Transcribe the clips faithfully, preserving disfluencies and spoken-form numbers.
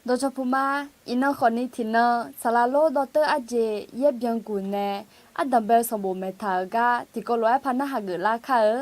Dawqcawq puq ma, iqnan khawfni tiqnan saqlaq lor dawrteur arjeq yaer byan guq nae, ardanq bae-eu sanqbof maeqtaq-euq gar tiqkawv lof-aer par narhaq geuflar kar-eu.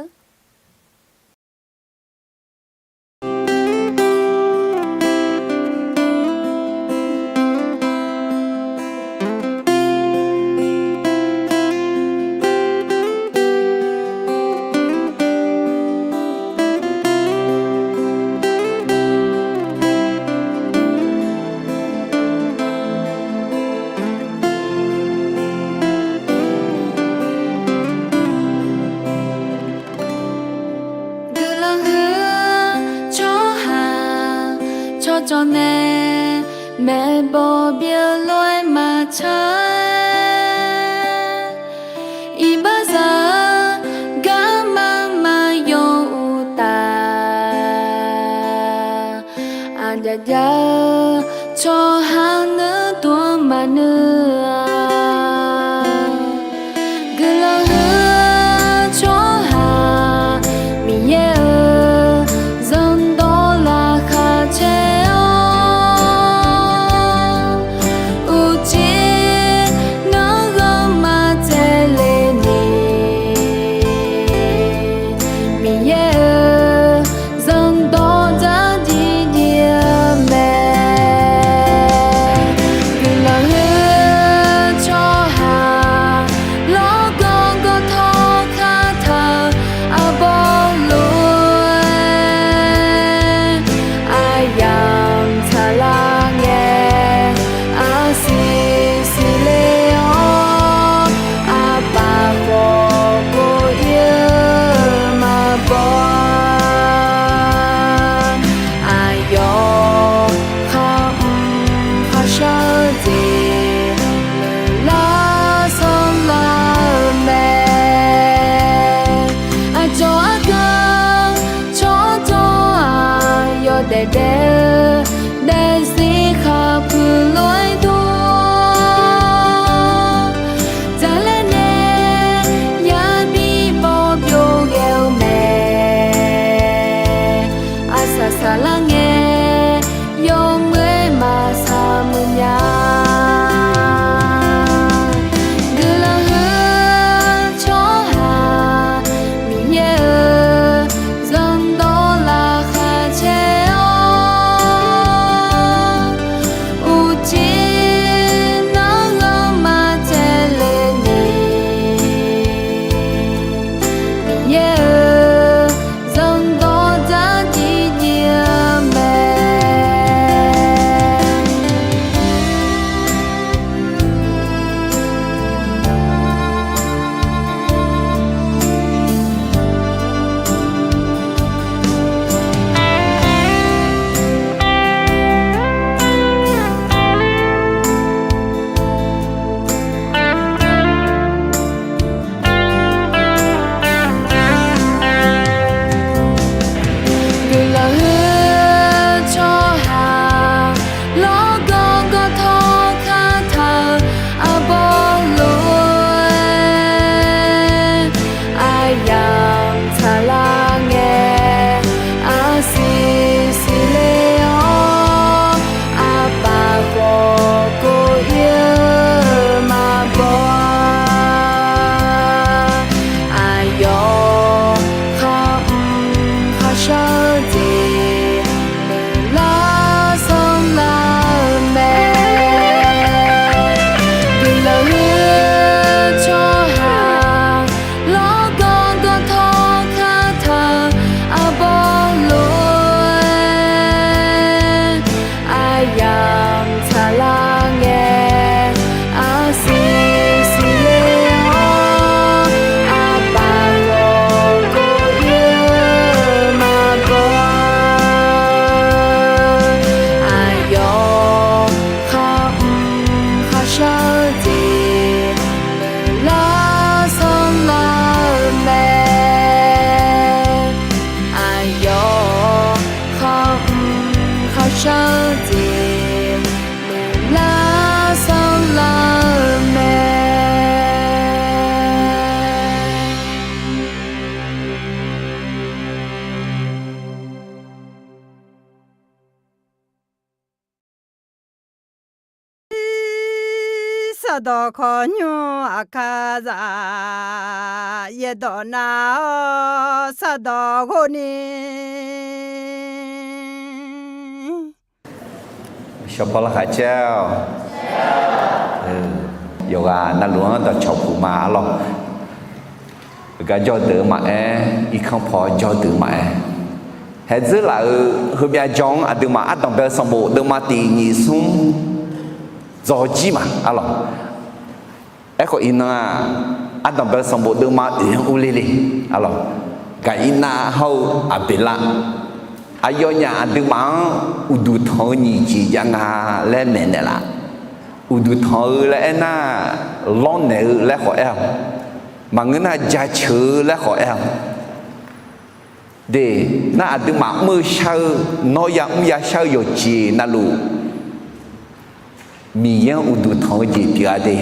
Guiqlanq huiq-eu tsawrhaq tsawrcawv nae maeqbawq byeuf lof-aer maqtsaq-a. Iqbaxzaq-eu garma maqyaw uqtaf, aqjav jav-eu tsawrhaq nuir dov-anr maqnuir-a. Guiqlanq huiq-eu tsawrhaq Miqyaer-euq zanqdawq laqkhaq caer-awr, uqcif nanr ghanr maqtsaevle ni, Miqyaer-euq zanqdawq dzardziv dziv-eu mae. Guiqlanq huiq-eu tsawrhaq lawrgawv gawv tawr khartaq-eu arbawr lof-aer, aqyamq tsaqlar ngae, arsiq siqle-awr, arpaf khawf kov ir-eu maqbaw-a. Aqyawf khar mr kharshar-eu jeq lar sanrlar-eu mae. Aqcawq arganr tsawrcawv-aq, yawdaef daef-eu daefzir khaqpuiq lof-aer dur, dzaqlaer nae yabi bawr byov ghae-eu mae. Arsaq saqlar ngae, yawmuiq-aer maqsaq muiq nya. Guiqlanq huiq-eu tsawrhaq Miqyaer-euq zanqdawq laqkhaq caer-awr, uqcif nanr ghanr maqtsaevle ni, Miqyaer-euq zanqdawq dzardziv dziv-eu mae. Guiqlanq huiq-eu tsawrhaq lawrgawv gawv tawr khartaq-eu arbawr lof-aer, aqyamq tsaqlar ngae, arsiq siqle-awr, arpaf khawf kov ir-eu maqbaw-a. Aqyawf khar mr kharshar-eu jeq lar sanrlar-eu mae. Guiqlanq huiq-eu tsawrhaq lawrgawv gawv tawr khartaq-eu arbawr lof-aer, aqyamq tsaqlar ngae, arsiq siqle-awr, arpaf khawf kov ir-eu maqbaw-a. Sardawq khawqnymr aqkar za, yaerdawq nav-awr sardawq ghov ni. Shawrpaw larkhaq caer-awq. Yawqghaq navluf-anr dawqcawq puq ma arlawq. Heugar jawr deuq-eu maqaer, irkanr paw jawr deuq maqaer, haeq dzeur laf-euq heumyav jan-anr aqduimaf ardanq bae-eu sanqbof deuvma tiq nyiq smr dzaw jir ma arlawq. Aerkhawf iqnan-aq, ardanq bae-eu sanqbof deuvma oeq-anr urler le arlawq. Gaqirnav hawr-eu Aqbeqlav, aqyawfnyaf aqduimaf-anr uqduq tanq-eu nyiq jeq jav nga laer maeqnaeq laf. Uqduq tanq-eu laer aernar, lawrnaeq-eu laer khawf aer-awq. Maqngeur nar jaceuq-eu laer khawf aer-awq. De, nar aqduimaf mr-eu shar-eu, nawr yamr yashar-eu yawqjeq navluf, Miqyaer-anr uqduq tanq-eu jeq pyeuf-a de.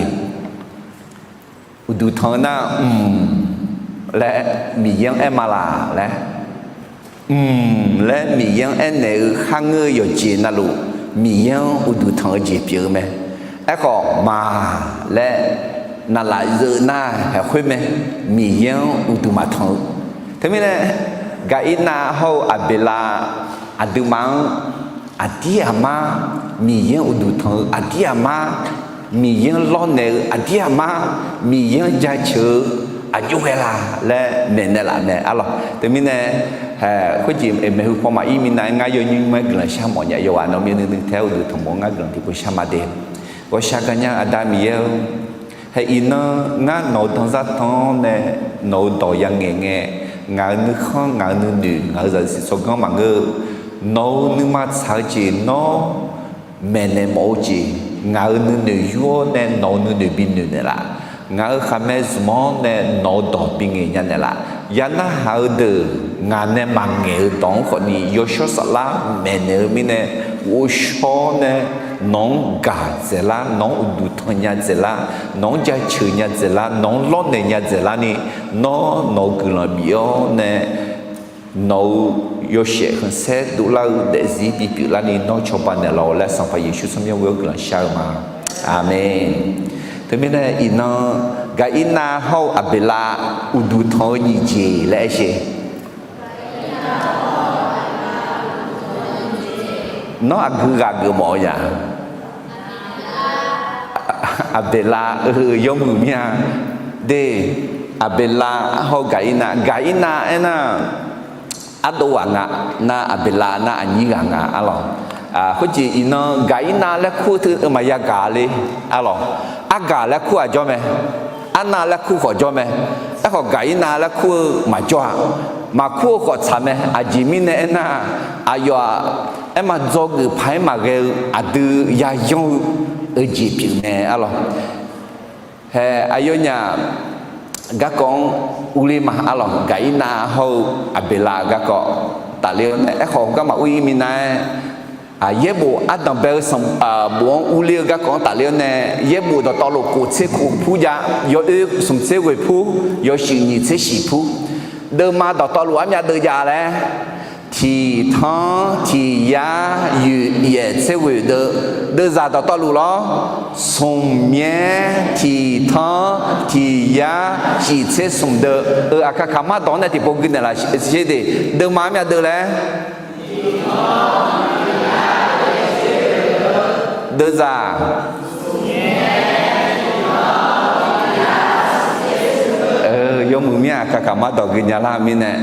Uqduq tanq-eu nar, mq laer Miqyaer-anr aer ma laq laer, mq laer Miqyaer-anr aernaeq-eu kharngeur-eu yawqjeq navluf, Miqyaer-anr uqduq tanq-eu jeq pyeuf-eu mae. Aerkhawf, ma laer naqlaf zeuv nar haeq khoer mae, Miqyaer-anr uqduq maqtanq-eu. Teumirnae, Gaqirnav hawr-eu Aqbeqlav aqduimaf-anr aqdir aqmar Miqyaer-anr uqduq tanq-eu, aqdir aqmar Miqyaer-anr lawrnaeq-eu, aqdir aqmar Miqyaer-anr jaceuq-eu aqjox ghae la laer maeqnaeq laf mae arlawq. Teumirnae, haeq khoerjeq maeqhu paw maqir minav-aer ngar yawnymr nymr-aer guiqlanq shar mawf nya. Yawqghaq nawq-eu myavnuiv nuiv taef-aer uqduq tanqmawf-eu ngar guiqlanq tiqpov shar ma de. Ghawqshaq gaqnya Aqda Miqyaer-eu, haeq iqnan ngar nawq-eu danzar tanr nae nawq-eu dawq yanaeq ngae, ngaq-euq nuikhanr, ngaq-euq nuinoeq, ngaq-euq zaqsiq tsawrganr maqngeur-eu, nawq-euq nuima tsaq-eu jeq nawr maeqnaeq mawf-eu jeq, ngaq-euq nuinoeq yur-awr nae nawq-euq nuinoeq bi noeqnaeq laf. Ngaq-euq khaqmae zmq-anr nae nawq-eu dawq bi ngaeq nya naeq laf. Ya narhaq-eu deuq ngaq nae maqngaeq-eu dawq-anr khawfni yawshawr saflar maeqnaeq-eu mirnae, ghovshaw-awr nae nawq-anr gaq dzaeqlar, nawq-anr uqduq tanq nya dzaeqlar, nawq-anr jaceuq nya dzaeqlar, nawq-anr lawrnaeq nya dzaeqlarni, nawr nawq-eu guiqlanq bif-awr nae nawq-eu yawshaef khanqsaer dovlar-eu daefzir bipyeuf larni nawr cawba naeqlaf-awq laer Sanqpaq Yeqsur tsawrmyanr ghoe-awr guiqlanq shar-eu ma. Aqmeq. Teumirnae iqnan Gaqirnav hawr-eu Aqbeqlav uqduq tanq-eu nyiq jeq laer aer sher. Nawr aqgeu ghaq geufmawf-eu ya? Aqbeqlav-eu yawmuiq mir-a. De, Aqbeqlav hawr-eu Gaqirnav, Gaqirnav aernar, ardov ghaq nga, nar Aqbeqlav nar aqnyir ghaq nga arlawq. Khoerjeq iqnan Gaqirnav laer kur-eu teu maqya gaq le arlawq. Argaq laer kur-aq jawr mae. Arnav laer kur khawf jawr mae. Aerkhawf Gaqirnav laer kur-eu maqjawr-a. Maqkur-eu khawf tsaq mae. Aqjeq mirnae aernar, aqyawf-aq aerma dzawgeuf paq-aer maqghae-eu aqdui yayanr-eu jeq pyeuf mae arlawq. Hae, aqyawfnyaf garkawv-anr urler ma arlawq. Gaqirnav hawr-eu Aqbeqlav garkawv tafler-awr nae, aerkhawf garma ur-ir minav-aer, yaerbof ardanqbae-eu sanq, bof-anr urler-eu garkawv-anr tafler-awr nae, yaerbof dawqtawvluf kof tser kof pur jav, yawoer smq tser ghoeq pur, yawshuif nyiq tser shiq pur. Deuvma dawqtawvluf armyav deuv jav laer, tiq tanr tiq yar yoeq yaef tser ghoeq deuv, deuvzaq dawqtawvluf lawr, smq myaer tiq tanr tiq yar shif tser smq deuv-eu aqkaq kaqmar dawq-anr nae tiqpov gui naeqlaf sher de. Deuvma armyav deuv laer, deuvzaq yawmuiq mir-aq, aqkaq kaqmar dawq gui nya lar-eu mirnae,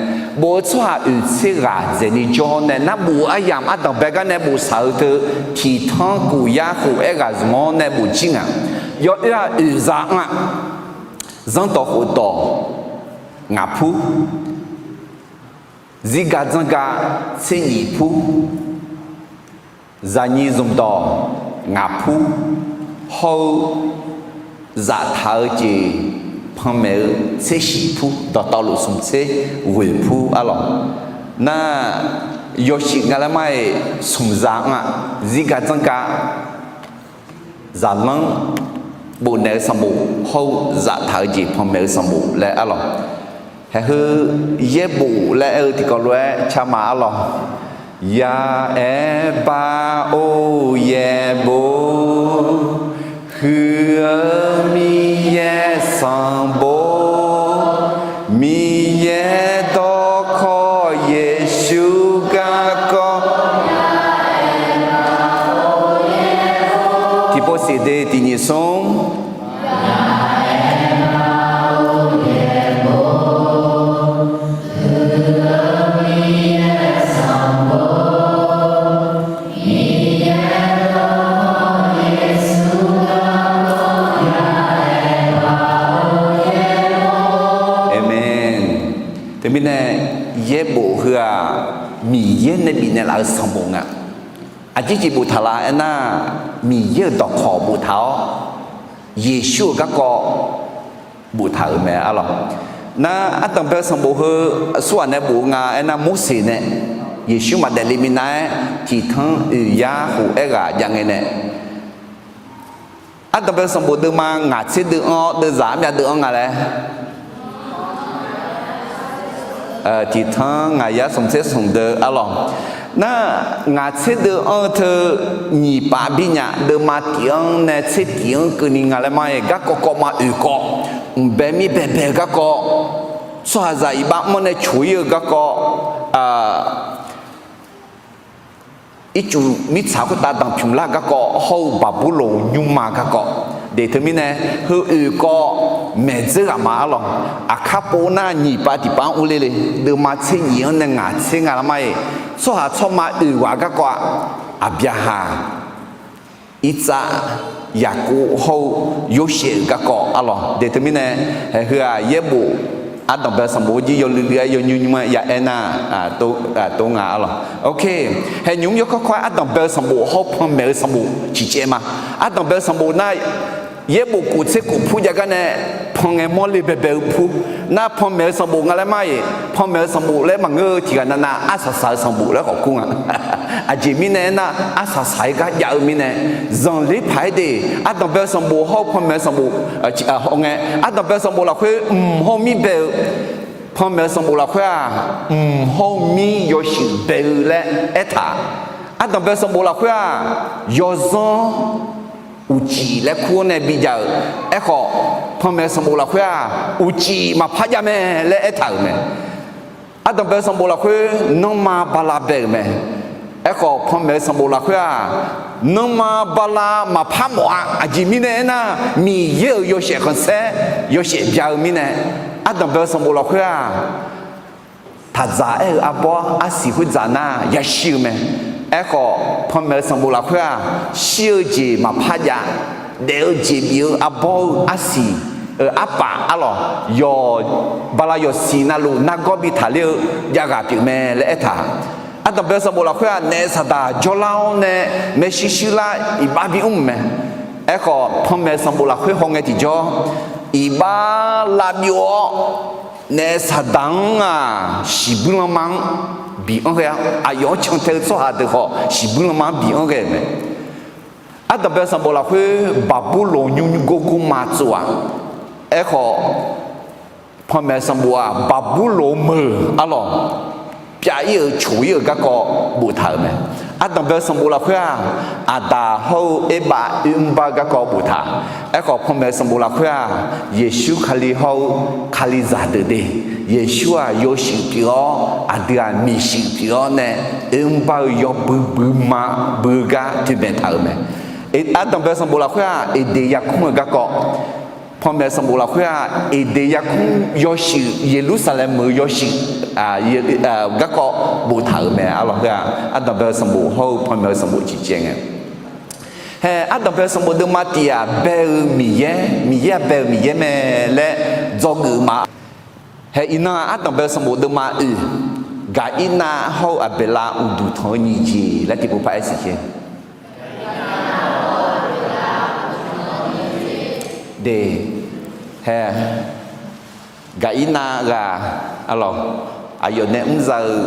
bof-eu tsawrhaq oeq tser ghaq dzaeqni jawr-awr nae, nar bof-eu aryamq ardanqbae gar nae bof saq-eu teu, tiq tanr kof yar khof aer ghaq zmq-awr nae bof jir ngaq. Yawoer-aq oeq za anr-aq, zanrdawq khofdawq ngaq pur, zirgaq dzanrgaq tser nyiq pur, zaqnyiq zmqdawq ngaq pur, hawr-eu zaftaq-eu jeq panmaeq-eu tser shiq pur, dawqtawvluf smq tser ghoeq pur arlawq. Nar, yawshuif nga laer mar-iq smq za anr-aq, zirgaq dzanrgaq zaqlanr bofnaeq-eu sanqbof hawr-eu zaftaq-eu jeq panmaeq-eu sanqbof laer arlawq. Haeqheu yaerbof laer aer-eu tiqkawv lof-aer car ma arlawq. Yaaer bar or yaerbof, Guiqlanq-eu Miqyaer sanqbof, Miqyaer dawqkawq Yeqsur garkawv. Tiqpov siq de tiq nyiq smr. Aqmeq. Teumirnae yaerbof heu-aq, Miqyaer nae bifnaeq laf-eu sanqbof nga. Aqjeq jeq boftaq laf aernar, Miqyaer-euq dawqkawq boftaq-awr, Yeqsur-euq garkawv boftaq-euq mae arlawq. Nar ardanq bae-eu sanqbof heu aqsurghaq nae bof-eu nga aernar, Morseq nae Yeqsur maqdaef le minav-aer tiqtanq oeq yar khof aerghaq jav ngae nae, ardanq bae-eu sanqbof deuvma ngaq tser deuv anr-awr deuvzaq armyav deuv anr nga laer, tiqtanq ngaq yar smq tser smq deuv arlawq. Nar ngaq tser deuv anr-eu teu nyiq pav bi nya deuvma tiq anr nae tser tiq anr keuvni nga laer ma-iq, garkawv kawv ma oeq kawv, mqbae mir baebae-eu garkawv, tsawrhaqzaq iqbax mr nae coq-ir-eu garkawv, ircuf mirtsaq khoertav danqpymq lar garkawv hawr-eu Baqburloq nymrma garkawv. De teumirnae heu oeq kawv maeqdzeur ghaq ma arlawq. Aqkar pov nar nyiq pav tiq pav-anr urler le. Deuvma tser nyiq-anr nae ngaq tser nga lar ma-iq, tsawrhaq tsawrma oeq ghaq garkawv-aq, Aqbyaqhaq, Irtsav, Yaqkov hawr-eu Yorsaev-euq garkawv arlawq. De teumirnae, haeq heu-aq yaerbof ardanq bae-eu sanqbof jir yawluiv luiv-aer yawnymr nymr-aer ya aer nar, tov nga arlawq. Ok, haeq nymq mr yawkawr kawr-aer ardanq bae-eu sanqbof hawr-eu panmaeq-eu sanqbof ciqcaev ma. Ardanq bae-eu sanqbof nar, yaerbof kof tser kof pur jav gar nae, pan ngae mawrle baebae-eu pur. Nar panmaeq-eu sanqbof nga laer ma-iq, panmaeq-eu sanqbof laer maqngeur-eu tiq ghaq navnav arsaq saq-eu sanqbof laer khawf kur nga. Aqjeq mirnae aernar, arsaq saq-aer gar jav-eu mirnae, zanqler paq-aer de, ardanq bae-eu sanqbof hawr-eu panmaeq-eu sanqbof, hawngae, ardanq bae-eu sanqbof lafkhoer mq hawr-eu mir bae-eu, panmaeq-eu sanqbof lafkhoer-aq, mq hawr-eu mir yawshuif bae-eu laer aertaq. Ardanq bae-eu sanqbof lafkhoer-aq, yawzanr uqcif laer kur-awr nae bijav-euq. Aerkhawf, panmaeq-eu sanqbof lafkhoer-aq, uqcif maqpar jav mae laer aertaq-euq mae. Ardanq bae-eu sanqbof lafkhoer nanrma bala bae-euq mae. Aerkhawf, panmaeq-eu sanqbof lafkhoer-aq, nanrma bala maqpar mawf-a. Aqjeq mirnae aernar, Miqyaer-euq yawshaef khanqsaer yawshaef bya-eu mirnae, ardanq bae-eu sanqbof lafkhoer-aq, taqdzaq aer-eu arbawr arsiq khoerdzaq nar yashir-eu mae. Aerkhawf, panmaeq-eu sanqbof lafkhoer-aq, shir-eu jeq maqpar jav, daef-eu jeq bif-eu arbawr-eu arsiq, arpaf arlawq, yawq, bala yawqsiq navluf nargawr bi taqler-eu javghaq pyeuf mae laer aertaq. Ardanq bae-eu sanqbof lafkhoer-aq, naef saqdaq jawrlar-awr nae maershuir shuir lar iqbax bimr-euq mae. Aerkhawf, panmaeq-eu sanqbof lafkhoer hawngae tiqjawr, iqbax lavbyov-awr, naef saqdaq-anr-aq, shiqbuir lanma-anr bianr ghae-a. Aqyawf-anr cantae-eu tsawrhaq deuq khawf, shiqbuir lanma-anr bianr ghae-euq mae. Ardanq bae-eu sanqbof lafkhoer Baqburloq nymr nymr gor gor ma tsov-aq. Aerkhawf, panmaeq-eu sanqbof-aq, Baqburloq meuq arlawq, pyav-ir-euq coq-ir-euq garkawv boftaq-euq mae. Ardanq bae-eu sanqbof lafkhoer-aq, Aqdaq hawr-eu Erbav oermr bar-eu garkawv boftaq. Aerkhawf, panmaeq-eu sanqbof lafkhoer-aq, Yeqsur Kali hawr-eu Kalizaq deuq de, Yeqsur-aq yawshuif pyeuf-awr, aqdui-aq miqshuif pyeuf-awr nae, oermr bar-eu yawbui bui ma bui-eu gar toeqmaeq taq-euq mae. Ardanq bae-eu sanqbof lafkhoer-aq, Eqdeq yarkmr-eu garkawv, panmaeq-eu sanqbof lafkhoer-aq, Eqdeq yarkmr yawshuif, Yeqlursaqlaeq meuq-eu yawshuif garkawv boftaq-euq mae. Arlawq heu-aq, ardanq bae-eu sanqbof hawr-eu panmaeq-eu sanqbof ciqcaev ngae. Hae, ardanq bae-eu sanqbof deuvma tiq-aq, bae-eu Miqyaer, Miqyaer-aq bae-eu Miqyaer mae laer dzawgeuf ma. Hae, iqnan-aq, ardanq bae-eu sanqbof deuvma oeq, Gaqirnav hawr-eu Aqbeqlav uqduq tanq-eu nyiq jeq laer tiqpov par-aer siqkhaer de. Hae, Gaqirnav ghaq, arlawq, aqyawf nae mrza-eu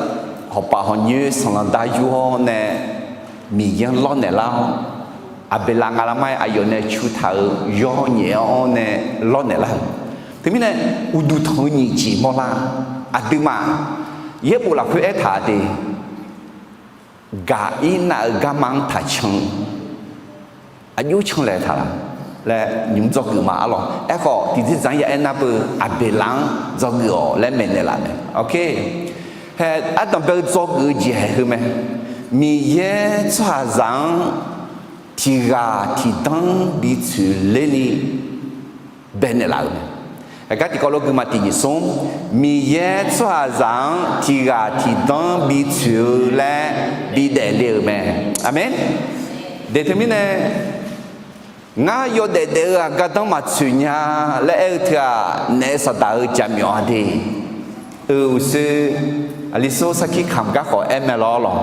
hawpaf hawqnyoer sanqlanq dar yur-awr nae Miqyaer-anr lawrnaeq lar-awr, Aqbeqlav nga lar mar-aer aqyawf nae cu taq-euq yawr nyaef-awr nae lawrnaeq lar-euq. Teumirnae, uqduq tanq-eu nyiq jeq mawrlar, aqduimaf yaerbof lafkhoer aertaq de, Gaqirnav-euq garma-anr taqcan-eu aqjox canlaeq taq laf. laer nymq mr dzawgeuf ma arlawq. Aerkhawf, tiqjeq dzaq-anr ya aernar beu, Aqbeqlav-anr dzawgeuf-awq laer maeqnaeq laf mae. Hae, ardanqbae-eu dzawgeuf-eu jeq haeq heu mae. Miqyaer tsawrhaqzaq-anr tiq ghaq tiq danr bi tsoeq ler ni baenaeq laf-euq mae. Aqgar tiqkawv lof gui ma tiq nyiq smr, Miqyaer tsawrhaqzaq-anr tiq ghaq tiq danr bi tsoeq-eu laer bi daefle-euq mae. Aqmeq. Deuq teumirnae, ngar yawdaef daef-eu-aq gardanr maqtsoeq nya laer aer-eu teu-aq, naef saqdaq-eu jaqmyawf-a de. Euq uqshoe, aqli sor sarkir kamq garkhawf aer mae lawr lawq.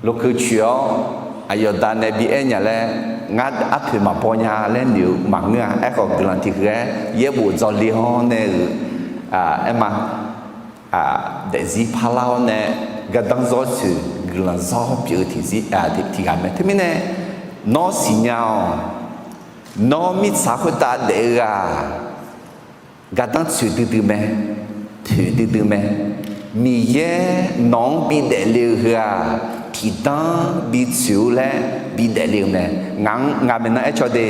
Lokeu coeq-awr aqyawf da nae bi aer nya laer, ngar arpoeq maqbaw nya laer noeq-eu maqngeur-a. Aerkhawf, guiqlanq tiq ghaq-aer yaerbof dzawle-awr nae-euq, aer ma, daefzir parlar-awr nae gardanr zawr tsoeq guiqlanq zawr pyeuf-eu tiq ghaq mae. Teumirnae, nawr siqnya-awq. Nawr mirtsaq khoertav daef-eu-aq, gardanr tsoeq duidui mae, poeq duidui mae. Miqyaer nawq-anr bidaef le-eu heu-aq, tiqdanr bi tsoeq-eu laer bidaef le-eu mae. Ngaq-anr ngaq maeqnan aer caw de,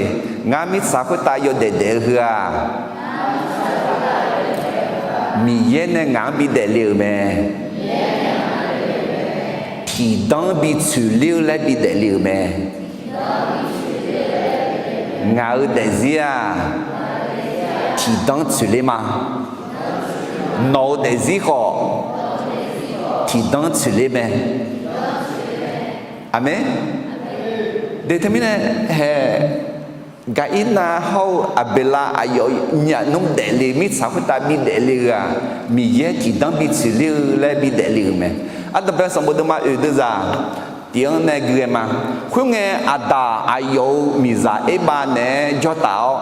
ngar mirtsaq khoertav yawdaef daef-eu heu-aq, Miqyaer nae ngaq-anr bidaef le-euq mae. Tiqdanr bi tsoeq ler-eu laer bidaef le-euq mae. Ngaq-euq daefzir-aq, tiqdanr tsoeq ler ma. Nawq-euq daefzir khawf, tiqdanr tsoeq ler mae. Aqmeq. Deuq teumirnae hae, Gaqirnav hawr-eu Aqbeqlav aqyawf nyaf nmr daefle mirtsaq khoertav bidaef le-eu-aq, Miqyaer tiqdanr bi tsoeq ler-eu laer bidaef le-euq mae. Ardanqbae sanqbof deuvma oeq deuvzaq tiq-anr nae gui-aer ma. Khoerngae, Aqdaq aqyawf-euq miqzaq Erbav naeq-aer jawr taf-awr,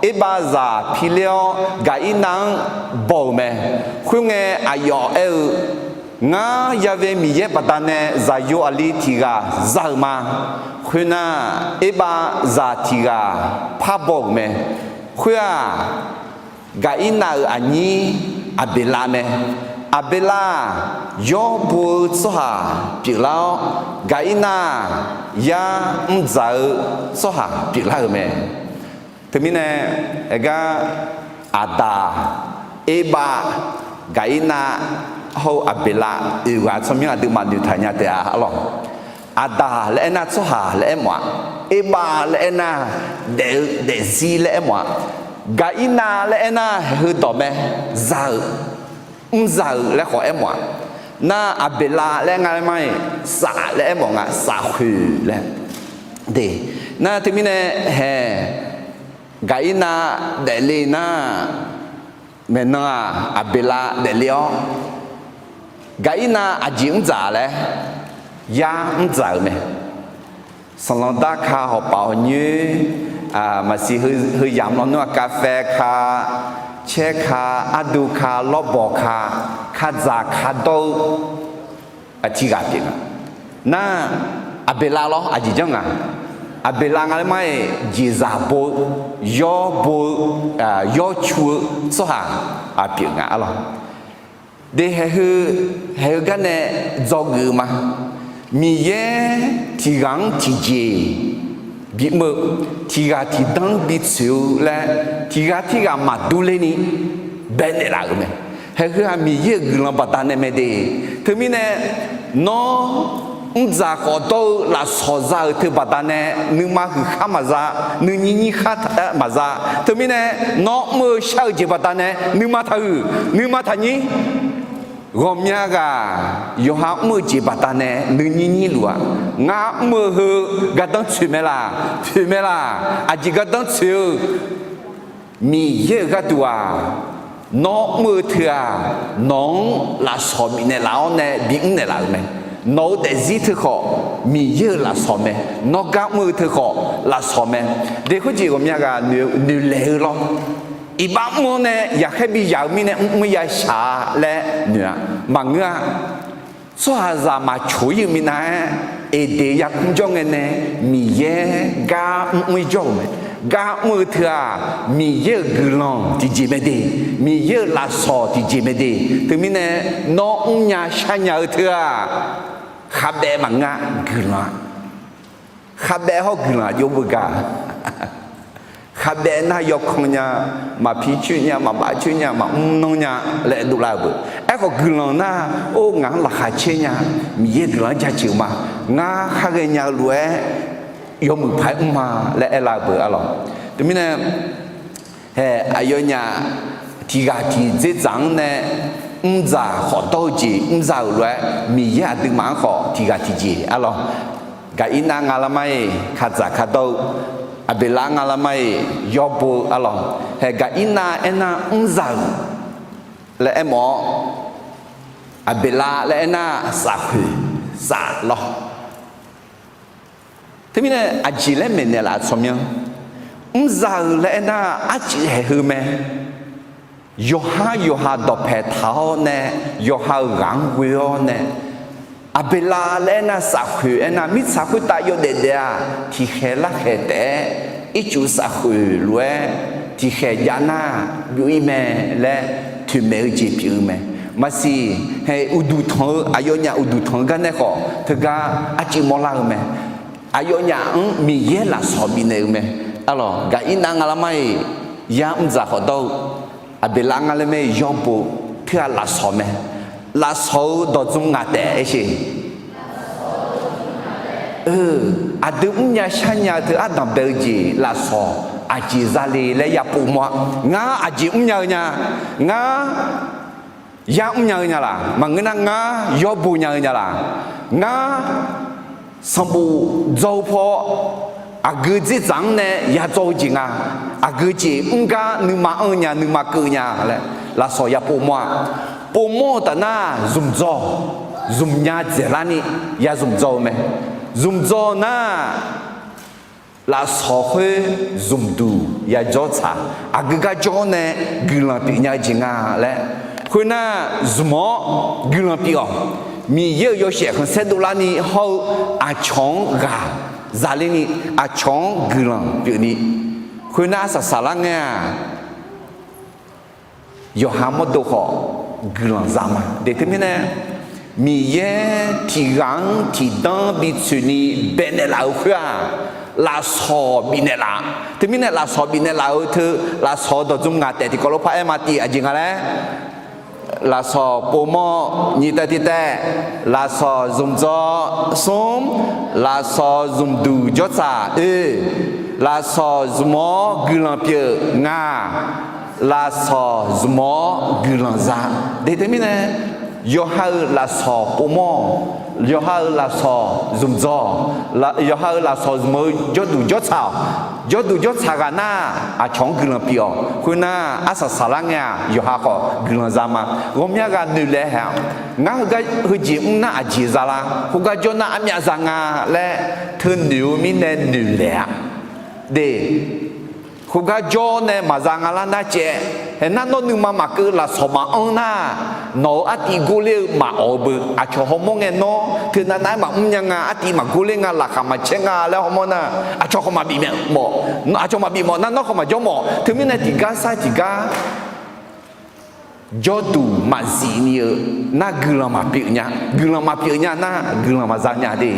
Erbav zaq pi ler-awr Gaqirnav-anr baw-euq mae. Khoerngae, aqyawf aer-eu, Ngar Ya've Miqyaer baqdanae zaqyo aqli tiq ghaq za-euq ma. Khoernar, Erbav zaq tiq ghaq par baw-euq mae. Khoer-aq, Gaqirnav-euq aqnyir Aqbeqlav mae. Aqbeqlav-aq, yawr bo-eu tsawrhaq pyeuflar-awr, Gaqirnav-aq, yar mrdzaq-eu tsawrhaq pyeuflar-euq mae. Teumirnae, aergar Aqdaq, Erbav, Gaqirnav hawr-eu Aqbeqlav oeq ghaq tsawrmyanr aqduimaf noeqtaq nya taef-a arlawq. Aqdaq laer aernar, tsawrhaq laer aermawf-a. Erbav laer aernar, daef-eu daefzir laer aermawf-a. Gaqirnav laer aernar, haeq heudawq mae, za-euq, mrza-euq laer khawf aermawf-a. Nar, Aqbeqlav laer nga laer mar-iq, saf laer aermawf nga, safkhoeq laer. De, nar teumirnae haeq, Gaqirnav daefle nar, maeqnan-aq, Aqbeqlav daefle-awr, Gaqirnav aqjeq mrdzaq laer, yar mrdzaq-euq mae. Sanqlanq darka hawpaf hawqnyoer, maqsiq heu yamq lawnmr-aq, kavfae ka, caer ka, ardu ka, lawrbawq ka, kadzaq ka dawr-eu tiq ghaq pyeuf nga. Nar, Aqbeqlav lawr aqjeq janr nga. Aqbeqlav nga laer mar-iq, jeqzaq bo-eu, yawr bo-eu, yawr cu-eu tsawrhaq pyeuf nga arlawq. De, haeq heu, haeq heu garnae dzawgeuf-eu ma. Miqyaer tiq ghaq-anr tiqjeq bimr-eu, tiq ghaq tiqdanr bitsoeq-eu laer, tiq ghaq tirghaq maqdur lerni baenaeq laf-euq mae. Haeq heu-aq Miqyaer-euq guiqlanq baqdanae mae de. Teumirnae, nawr mrdzaq khawf dawr-eu lafsawq za-euq teu baqdanae, nuima huiq khar maqza, nuinyir nyir khar maqza. Teumirnae, nawr mr-eu shar-eu jeq baqdanae nuima taqhuiq, nuima taqnyir. Ghawqmya ghaq yawqha mr-eu jeq baqdanae nuinyir nyir luf-aq, ngar mr-eu heu gardanr tsoeq mae laq, poeq mae laq, aqjeq gardanr tsoeq-eu Miqyaer-euq gharduq-aq, nawr mr-eu teu-aq, nawq-anr lafsawq bifnaeq laf-awr nae bimr naeqlaf-euq mae. Nawq-eu daefzir teu khawf, Miqyaer-euq lafsawq mae. Nawr gar mr-eu teu khawf, lafsawq mae. De, khoerjeq ghawqmya ghaq noeq, noeqlaeq-eu lawr. Iqbax mr-awr nae yaqkhaer bi yaq-eu mirnae mr mr ya shaq-a laer noeq-a. Maqngeur-a. Tsawrhaqzaq maqcoq-ir-eu minav-aer, Eqdeq yarkmr jawr ngae nae, Miqyaer gar mr mr-ir jawr-euq mae. Gar mr-eu teu-aq, Miqyaer-euq guiqlanq tiqjeq mae de, Miqyaer-euq lafsawq tiqjeq mae de. Teumirnae, nawr mrnya sharnya-eu teu-aq, khavbaev maqngeur-a, guiqlanq-a. Khavbaev hawr guiqlanq jov beugar. Khavbaev nar yawkan nya, maqpi coer nya, maqbav coer nya, maqmr nanr nya laer dovlar-eu beu. Aerkhawf guiqlanq nar, or ngaq-anr laqkhaq caer nya, Miqyaer guiqlanq-anr jaceuq ma, ngar khar ghaenya-eu lof-aer yawmuiq paq-aer mr ma laer aerlar-eu beu arlawq. Teumirnae, hae, aqyawfnyaf tiqghaq tiqdzerdzaq-anr nae mrdzaq khawf dawr-eu jeq mrza-euq lof-aer Miqyaer aqduimaf-anr khawf tiqghaq tiqjeq arlawq. Gaqirnav nga lar mar-iq kadzaq kadawr-eu, Aqbeqlar nga lar mar-iq yawbo-eu arlawq. Hae, Gaqirnav aernar mrza-euq laer aermawf-awr, Aqbeqlar laer aernar safkhoeq saf lawr. Teumirnae aqjeq laer maeqnaeq laf tsawrmyanr, mrza-euq laer aernar arcuif haeq heu mae. Yawqhar yawqha dawqpaeq taq-awr nae, yawqha-euq ghaq-anr ghoe-awr nae, Aqbeqlar laer aernar safkhoeq aernar mirtsaq khoertav yawdaef daef-aq tiqkhaeq larkhaeq taef-aer ircuf safkhoeq lof-aer tiqkhaeq jav nar byov-ir mae laer toeqmaeq-eu jeq pyeuf-eu mae. Maqsiq, hae, uqduq tanq-eu, aqyawfnyaf uqduq tanq-eu gar nae khawf teugar arcuif mawrlar-eu mae. Aqyawfnyaf-anr Miqyaer lafsawq bifnaeq-eu mae. Arlawq, Gaqirnav nga lar mar-iq yar mrdzaq khawf dawr-eu, Aqbeqlar nga lar mar-iq yawbo-eu, teughaq lafsawq mae. Lafsawq-eu dawqdzmr ngaq taef aersheq. Aqdui mrnya sharnya-eu teu ardanq bae-eu jeq lafsawq aqjeq zale laer yapov mawr-a. Ngar aqjeq mrnya-eu nya, ngar yar mrnya-eu nya laq, maqngeur nar ngar yawbo nya-eu nya laq, ngar sanqbof dzaw-eu paw aqgeu dzerdzaq-anr nae yadzawr-eu jeq nga, aqgeu jeq mr gar nuima anr-eu nya, nuima keuv nya laer lafsawq yapov mawr-a. Povmawr-eu taf nar zmqdzawr, zmqnya dzaeqlarni ya zmqdzawr-eu mae. Zmqdzawr nar lafsawq khoer zmqduq yajawr tsaq, aqgeu gar jawr nae guiqlanq pyeufnya-eu jeq nga laer. Khoernar zmq-awr guiqlanq pyeuf-awq. Miqyaer-euq yawshaef khanqsaer dovlarni hawr-eu aqcawq-anr ghaq zalerni, aqcawq-anr guiqlanq pyeufni, khoernar arsaq saqlar ngae-aq, yawqha mawrdo khawf guiqlanq za ma. Deuq teumirnae, Miqyaer tiqghaq-anr tiqdanr bitsoeqni baenaeq laf-euq khoer-aq, lafsawq bifnaeq laf. Teumirnae lafsawq bifnaeq laf-eu teu, lafsawq-eu dawqdzmr ngaq taef tiqkawv lof par aer ma tiv aqjeq nga laer, lafsawq povmawr nyiq taev tiq taev, lafsawq zmqdzawr smr, lafsawq zmqduq jawr tsaq oe, lafsawq zmq-awr guiqlanq pyeuf ngaq, lafsawq zmq-awr guiqlanq za. Deuq teumirnae, yawqha-euq lafsawq povmawr, yawqha-euq lafsawq zmqdzawr, yawqha-euq lafsawq zmq-eu jawrduq jawr tsaq-awq. Jawrduq jawr tsaq ghaq nar aqcawq-anr guiqlanq pyeuf-awq. Khoernar arsaq saqlar ngae-aq yawqha khawf guiqlanq za ma. Ghawqmya ghaq noeqlaeq haeq-awq. Ngar heugar heujeq mr nar aqjeq za lar, khoergar jawr nar armyav za nga laer teunoeq-eu mirnae noeqlaeq-a. Deuq, khoergar jawr nae maqza nga lar nar caev. Haeq nar nawr nuima maqkeuv lafsawq maqanr nar, nawq-euq artiv gorler-eu maqawq-eu beu. Aqcawq hawmawr ngae nawr teunav nav-aer maqmr nya nga, artiv maqgorler nga, laqkhaq maqcaer nga laer hawmawr nar, aqcawq khawf maqbif mawf. Aqcawq maqbif mawf nar nawr khawf maqjawr mawf. Teumirnae tiqgar sar tiqgar jawrduq maqzif ni-eu nar guiqlanq maqpyeuf nya. Guiqlanq maqpyeuf nya nar guiqlanq maqza nya de.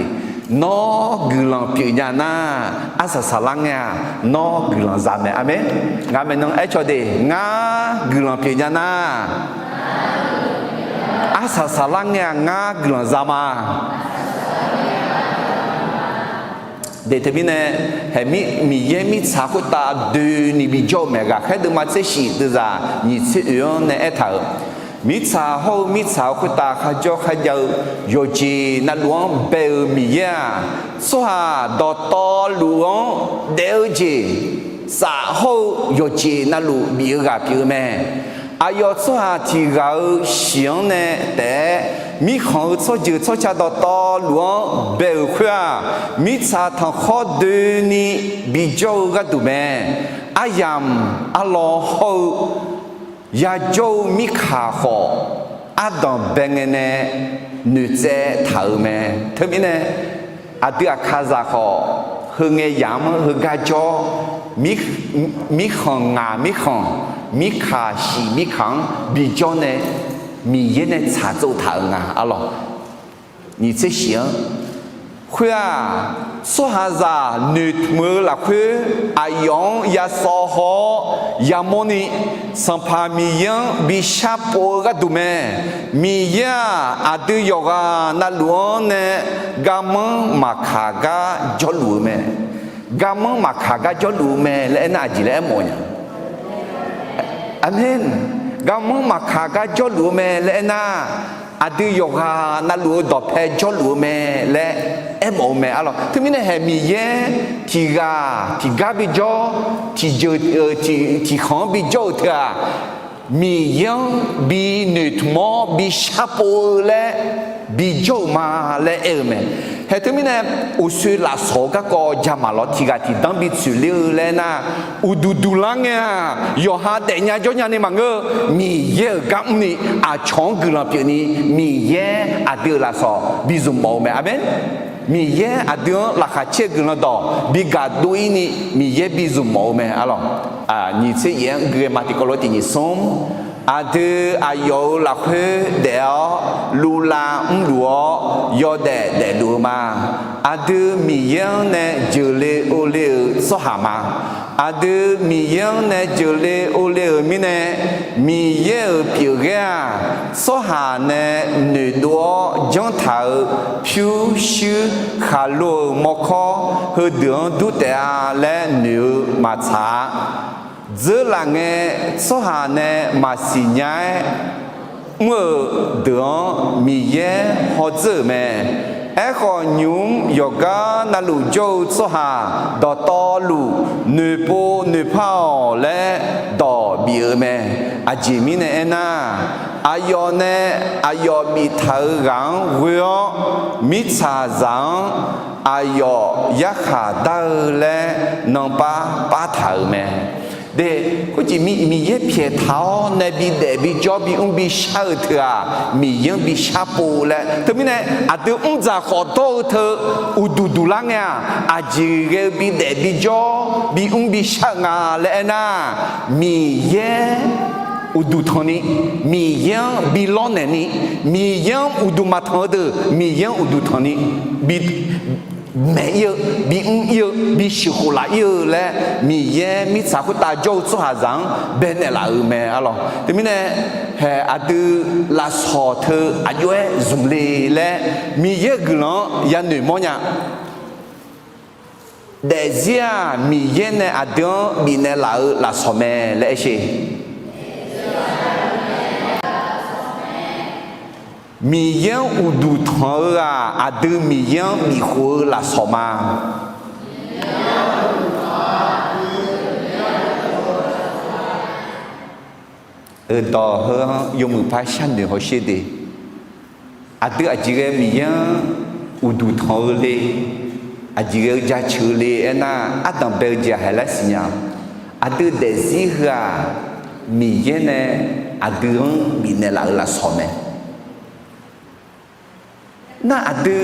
Nawr guiqlanq pyeuf nya nar, arsaq saqlar ngae-aq nawr guiqlanq za mae. Aqmeq. Ngaq maeqnan aer caw de, ngar guiqlanq pyeuf nya nar, arsaq saqlar ngae-aq ngar guiqlanq za ma. Deuq teumirnae, haeq, Miqyaer mirtsaq khoertav doeni bijawr-eu mae. Ghaqkhaer deuvma tser shif deuvzaq nyiq tser oeq-anr nae aertaq-euq, mirtsaq hawr-eu mirtsaq-eu khoertav kharjawr kharjav-eu yawqjeq navluf-anr bae-euq Miqyaer-aq, tsawrhaq dawqtawvluf-anr daef-eu jeq saf hawr-eu yawqjeq navluf bif-eu ghaq pyeuf-eu mae. Aqyawf tsawrhaq tiq ghaq-euq shiq-anr nae taef-aer mirkhanq-eu tsawrjeuq tsawrca dawqtawvluf-anr bae-euq khoer-aq, mirtsaq tanqkhawr doeni bijawr-eu gharduq mae. Aryamq arlawr hawr-eu yajawr-eu mirkaq khawf, ardanq bae ngae nae noeqtsaev taq-euq mae. Teumirnae, aqdui aqkazaq khawf, heu ngae yamq-anr heugar jawr, mirkhanq ngaq mirkhanq, mirkaq shiq mirkaq-anr bijawr nae, Miqyaer nae tsaqtsov taq-euq nga arlawq. Nyiq tser shiq-anr, khoer-aq, tsawrhaqzaq noeqtmq-eu lafkhoer aqyawf-anr yasawv haw-awr yamawrni, Sanqpaq Miqyaer-anr bi sharpov-eu gharduq mae. Miqyaer-aq, aqdui yawqghaq navluf-anr nae garmanr maqkaq gar jawrluf-eu mae. Garmanr maqkaq gar jawrluf-eu mae laer aernar, aqjeq laer aermawf-eu nya? Aqmeq. Garmanr maqkaq gar jawrluf-eu mae laer aernar, aqdui yawqghaq navluf-eu dawqpae jawrluf-eu mae laer aermawf-eu mae. Arlawq, teumirnae haeq Miqyaer tiq ghaq tiq gar bijawr, tiqjeuq tiqkhanq-anr bijawr-eu teu-aq, Miqyaer-anr bi noeqtmq-awr bi sharpov-eu laer bijawr-euq ma laer aer-eu mae. Haeq teumirnae uqshoe lafsawq-eu garkawv jamaq lawr, tiq ghaq tiqdanr bitsoeq ler-eu laer aernar, uqduq duq lar ngae-aq, yawqha daefnya jawrnya ni maqngeur-eu, Miqyaer-euq gar mrni aqcawq-anr guiqlanq pyeufni, Miqyaer aqdui-euq lafsawq bi zmq mawf-eu mae. Aqmeq. Miqyaer aqdui-anr laqkhaq caer-eu guiqlanq dawq bi gaqdov-ir ni Miqyaer bi zmq mawf-eu mae. Arlawq, nyiq tser yaef-anr gui-eu ma tiqkawv lof tiq nyiq smr, aqdui aqyawf-euq lafkhoer daef-awr luvlav mrluf-awr yawdaef daefluf-eu ma. Aqdui Miqyaer-anr nae jeuqle ovle-euq tsawrhaq ma. Aqdui Miqyaer-anr nae jeuqle ovle-euq mirnae, Miqyaer-euq pyeufghaer-aq, tsawrhaq nae noeqdov-awr janrtaq-euq pyurshuir khaqlo-euq mawrkawr heudeuq-anr dur taef-a laer noeq-eu maqtsaq-a. Dzeurlaf ngae, tsawrhaq nae maqsiq nya-aer mr-euq deuq-anr Miqyaer hawdzeur-euq mae. Aerkhawf, nymq-mr yawqgar navluf jawr-eu tsawrhaq dawqtawvluf noeqpov noeqpar-awq laer dawq bif-eu mae. Aqjeq mirnae aernar, aqyawf nae aqyawf biftaq-euq ghaq-anr ghoe-awr, mirtsaqzaq-anr aqyawf yarkhaq dar-eu laer nanpar partaq-euq mae. De, khoerjeq Miqyaer pyaeqtaq-awr nae bidaef bijawr bimr bishar-eu teu-aq, Miqyaer-anr bishar pov laer. Teumirnae aqdui mrdzaq khawf dawr-eu teu uqduq duq lar ngae-aq, aqjeq ghae-eu bidaef bijawr bimr bishar-eu nga laer aernar, Miqyaer uqduq tanqni, Miqyaer-anr bi lawrnaeq ni, Miqyaer-anr uqduq maqtanq-eu deuq Miqyaer-anr uqduq tanqni, bi maeq-ir-eu, bimr-ir-eu, bisheuq khof laf-ir-eu laer Miqyaer mirtsaq khoertav jawr-eu tsawrhaqzaq-anr baenaeq laf-euq mae. Arlawq, teumirnae haeq aqdui lafsawq teu aqjox-aer zmq le laer Miqyaer-euq guiqlanq-anr yanoeq mawrnya. Daefzir-aq, Miqyaer nae aqdui-anr bifnaeq laf-eu lafsawq mae laer aer sher. Miqyaer-anr uqduq tanq-eu-aq, aqdui Miqyaer-anr bifkhof-eu lafsawq ma. Eudawq heu-anr yawmuiq par sharnoeq hawsher de. Aqdui aqjeq ghae Miqyaer-anr uqduq tanq-eu le, aqjeq ghae-eu jaceuq-eu le aernar, ardanq bae-eu jeq-aq haeq laer siqnya. Aqdui daefzir heu-aq, Miqyaer nae aqdui-anr bifnaeq laf-eu lafsawq mae. Nar aqdui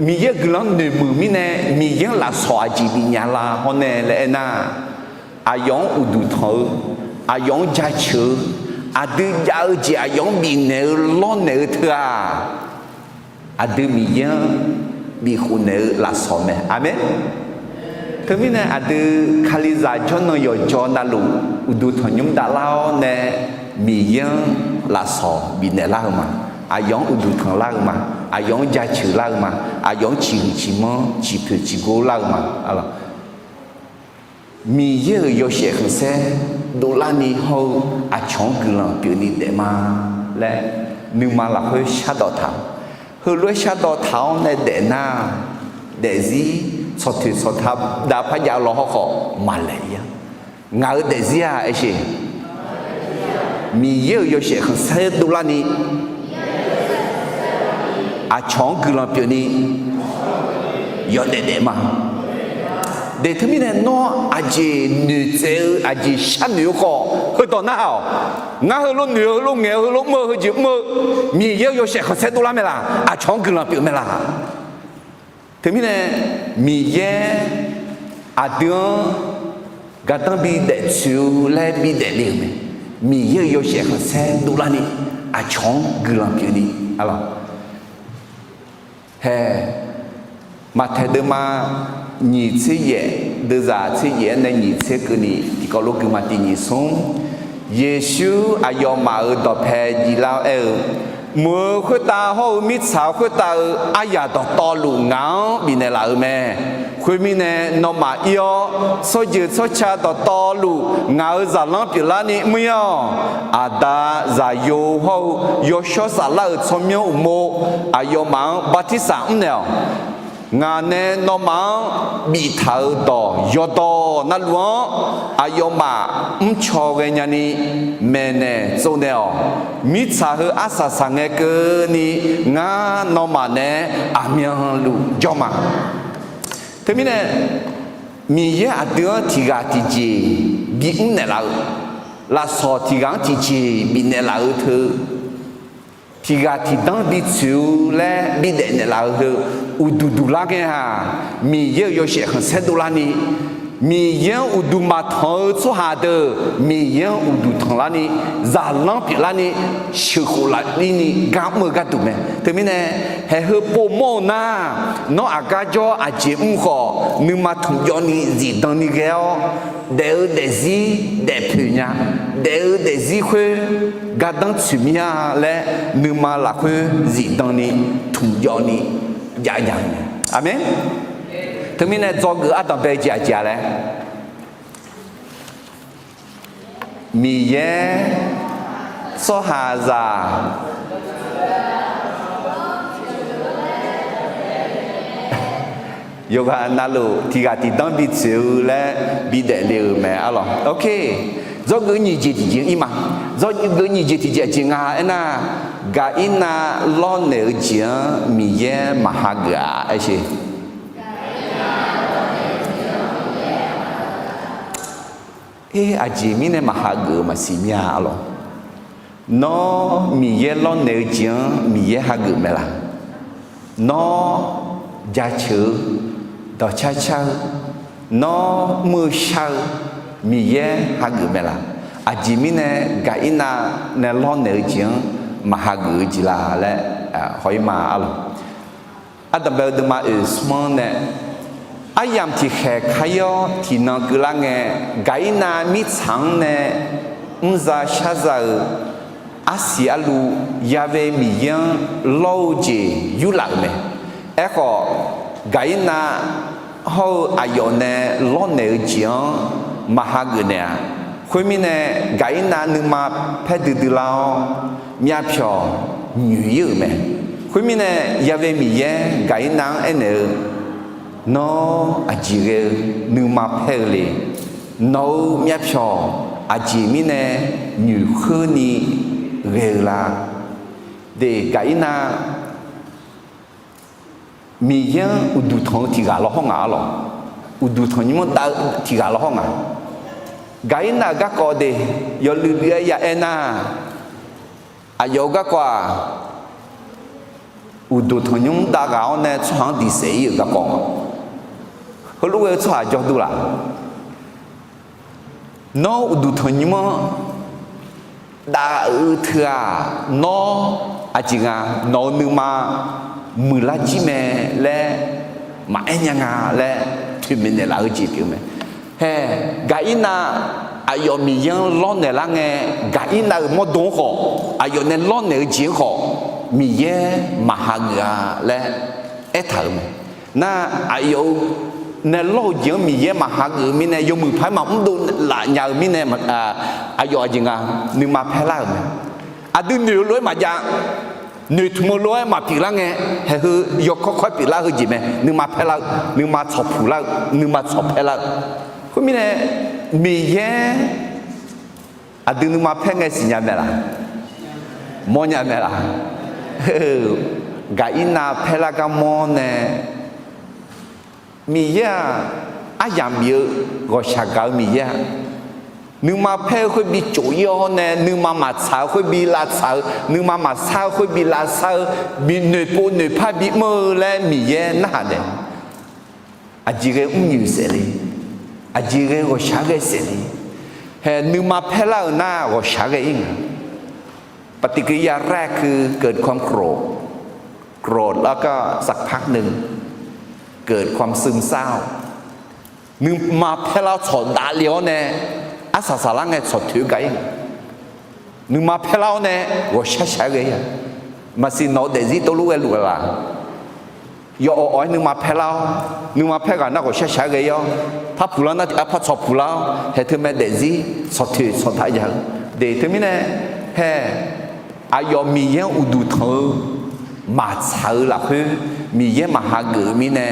Miqyaer guiqlanq-anr noeqmuiq mirnae, Miqyaer-anr lafsawq aqjeq bifnya la hawr nae laer aernar, aqyawf-anr uqduq tanq-eu, aqyawf-anr jaceuq-eu, aqdui jav-eu jeq aqyawf-anr bifnaeq-eu lawrnaeq-eu teu-aq, aqdui Miqyaer-anr bifkhof naeq-eu lafsawq mae. Aqmeq. Teumirnae aqdui Kalizaq jawrnan yawqjawr navluf uqduq tanqnymr davlar-awr nae Miqyaer-anr lafsawq bifnaeq lar-eu ma. Aqyawf-anr uqduq tanq lar-eu ma. Aqyawf-anr jaceuq lar-eu ma. Aqyawf-anr ciqhuiq ciqmanr ciqpoeq ciqgor lar-eu ma. Miqyaer-euq yawshaef khanqsaer dovlarni hawr-eu aqcawq-anr guiqlanq pyeufni daef ma laer nuima lafkhoer shardawq taq. Heulof-aer shardawq taq-awr nae daefnar, daefzir tsawqtoeq tsawqtav dav par jav-eu law hawrkhawf maqlaeq-ir-a. Ngaq-euq daefzir-aq aersheq, Miqyaer-euq yawshaef khanqsaer dovlarni aqcawq-anr guiqlanq pyeufni yawdaef daef ma. Daeq teumirnae nawr aqjeq noeqtsaev-eu aqjeq sharnoeq-eu khawf heudawq narhaq-awq. Ngar heulof noeq-eu, heulof ngaeq-eu, heulof mr-eu, heujeq mr-eu, Miqyaer-euq yawshaef khanqsaer dovlar mae laq? Aqcawq-anr guiqlanq pyeuf mae laq? Teumirnae Miqyaer aqdui-anr gardanr bidaef tsoeq-eu laer bidaef le-euq mae. Miqyaer-euq yawshaef khanqsaer dovlarni aqcawq-anr guiqlanq pyeufni, arlawq, hae, Maqtaeq deuvma nyiq tser yaef, deuvzaq tser yaef-aer nae nyiq tser keuvni tiqkawv lof gui ma tiq nyiq smr. Yeqsur aqyawfmaf-euq dawqpae jiflar-awr aer-eu, Mq-euq khoertav hawr-eu mirtsaq khoertav-euq aryaq dawqtawvluf ngaq-anr bifnaeq laf-euq mae. Khoermirnae, nawmaf ir-awr, tsawrjeuq tsawrca dawqtawvluf ngaq-euq zaqlanr pyeuflarni mr-ir-awq. Aqda, Zaqyo hawr-eu Yawshawr Saflar-euq tsawrmyanr uqmov aqyawfmaf-anr bartirsaq mrnaeq-awq. Ngaq nae nawmaf-anr biftaq-euq dawq yawqdawq navluf-anr aqyawfmaf mrcaw ghaenya ni maeqnaeq tsovnaeq-awq. Mirtsaq heu arsaq saqngae keuvni ngar nawmaf naeq-aer aqmyanluf jawr ma. Teumirnae, Miqyaer aqdui-anr tiqghaq tiqjeq bimr naeqlaf-eu, lafsawq tiqghaq-anr tiqjeq bifnaeq laf-eu teu, tiqghaq tiqdanr bitsoeq-eu laer bidaef naeqlaf-eu heu, uqduq duq lar ngae-aq, Miqyaer-euq yawshaef khanqsaer dovlarni, Miqyaer-anr uqduq maqtanq-eu tsawrhaq deuq Miqyaer-anr uqduq tanqlarni, zaqlanr pyeuflarni, sheuqkhof laflirni gar mr-eu gharduq mae. Teumirnae, haeq heu povmawr-eu nar, nawr aqgar jawr aqjeq mr khawf, nuima tmqjawvni zifdan ni ghae-awr, daef-eu daefzir daefpoeq nya, daef-eu daefzir khoer gardanr tsoeq mir-a laer, nuima lafkhoer zifdan ni tmqjawvni jav jav-eu mae. Aqmeq. Teumirnae dzawgeuf ardanq bae-eu jeq aqjeq-a laer, Miqyaer tsawrhaqzaq yawqghaq navluf tiqghaq tiqdanr bitsoeq-eu laer bidaef le-euq mae arlawq. Ok. Dzawgeuf nyiq jeq tiqjeq ir ma. Dzawgeuf nyiq jeq tiqjeq aqjeq nga aernar, Gaqirnav lawrnaeq-eu jeq-anr Miqyaer maqhageuf-a aershe. Her, aqjeq mirnae maqhageuf-eu maqsiq mir-a arlawq. Nawr Miqyaer lawrnaeq-eu jeq-anr Miqyaer hageuf mae laq? Nawr jaceuq-eu, dawqcar car-eu, nawr mr-eu shar-eu Miqyaer hageuf mae laq? Aqjeq mirnae Gaqirnav nae lawrnaeq-eu jeq-anr maqhageuf-eu jeq la laer haw-ir ma arlawq. Ardanqbae-eu deuvma oeq smr-anr nae, aryamq tiqkhaeq kar-ir-awr tiqnan keuvlar ngae, Gaqirnav mirtsaq-anr nae mrza sharza-euq arsiq arlu Ya've Miqyaer-anr lawr-eu jeq yurlaf-euq mae. Aerkhawf, Gaqirnav hawr-eu aqyawf nae lawrnaeq-eu jeq-anr maqhageuf naeq-a. Khoermirnae, Gaqirnav nuima paer duidui lar-awr, myavpyawq nyoeq-ir-euq mae. Khoermirnae, Ya've Miqyaer Gaqirnav-anr aernaeq-eu, Nawr aqjeq ghae-eu nuima paer-eu le? Nawq-euq myavpyawq aqjeq mirnae nyoeqkheurni ghae-eu la? De, Gaqirnav Miqyaer-anr uqduq tanq-eu tiqghaq lawr hawr ngaq arlawq. Uqduq tanqnymr-anr dav-eu tiqghaq lawr hawr ngaq. Gaqirnav-euq garkawv de, yawluiv luiv-aer ya aernar, aqyawf-euq garkawv-aq, uqduq tanqnymr dav ghaq-awr nae tsawrhaq-anr diqsaef-ir-euq garkawv nga. Heulof ghae-eu tsawrhaq jawrduq laf? Nawr uqduq tanqnymr-anr dav-eu teu-aq, nawr aqjeq nga, nawq-euq nuima muiqlar jir mae laer maqaer nya nga laer toeqmaeq naeqlaf-eu jeq pyeuf-eu mae. Hae, Gaqirnav aqyawf Miqyaer-anr lawrnaeq lar ngae, Gaqirnav-euq mawrdo-anr khawf, aqyawf nae lawrnaeq-eu jeq-anr khawf, Miqyaer maqhageuf-a laer aertaq-euq mae. Nar, aqyawf-euq nae lawr-eu jeq-anr Miqyaer maqhageuf-eu mirnae, yawmuiq paq-aer maqmr dovlaf nya-eu mirnae, aqyawf aqjeq nga, nuima paer lar-euq mae. Aqdui noeq-eu lof-aer maqjav, noeqtmq-eu lof-aer maqpyeuf lar ngae, haeq heu yawkawr kawr-aer pyeuflar heu jeq mae. Nuima paer lar-eu, nuima tsawqpuq lar-eu, nuima tsawq paer lar-eu. Khoermirnae, Miqyaer aqdui nuima paer ngae siqnya mae laq? Mawrnya mae laq? Gaqirnav paer lar gar mawr nae, Miqyaer-aq, aryamq bif-eu ghawqshaq gaq-eu Miqyaer-aq, nuima paer-eu khoer bi cof-ir-awr nae, nuima maqtsaq-eu khoer bi lavtsaq-eu, nuima maqsar-eu khoer bi lavsar-eu, bi noeqpov noeqpar bimr-eu laer Miqyaer narhaq naeq. Aqjeq ghae mrnyoeq saef le? Aqjeq ghae ghawqshaq ghae saef le? Hae, nuima paer lar-euq nar ghawqshaq ghae-ir nga. ปฏิกิริยาแรกคือเกิดความโกรธ โกรธแล้วก็สักพักหนึ่ง เกิดความซึมเศร้า nuima paerlar-awr tsawq davle-awr nae, arsaq saqlar ngae tsawq toeq-eu gaq-ir, nuima paerlar-awr nae ghawqshaq shaq-aer ghae-ir-a. Maqsiq nawq-eu daefzir teulof ghaeluf-a laq? Yawawq-aer nuima paerlar-awr, nuima paer ghaq nar ghawqshaq shaq-aer ghae-ir-awr, par puqlar nar tiqgar par tsawq puqlar-awr, haeq teumae daefzir tsawq toeq tsawq dav ya-eu. De teumirnae, hae, aqyawf Miqyaer-anr uqduq tanq-eu maqtsaq-eu lafkhoer, Miqyaer maqhageuf-eu mirnae,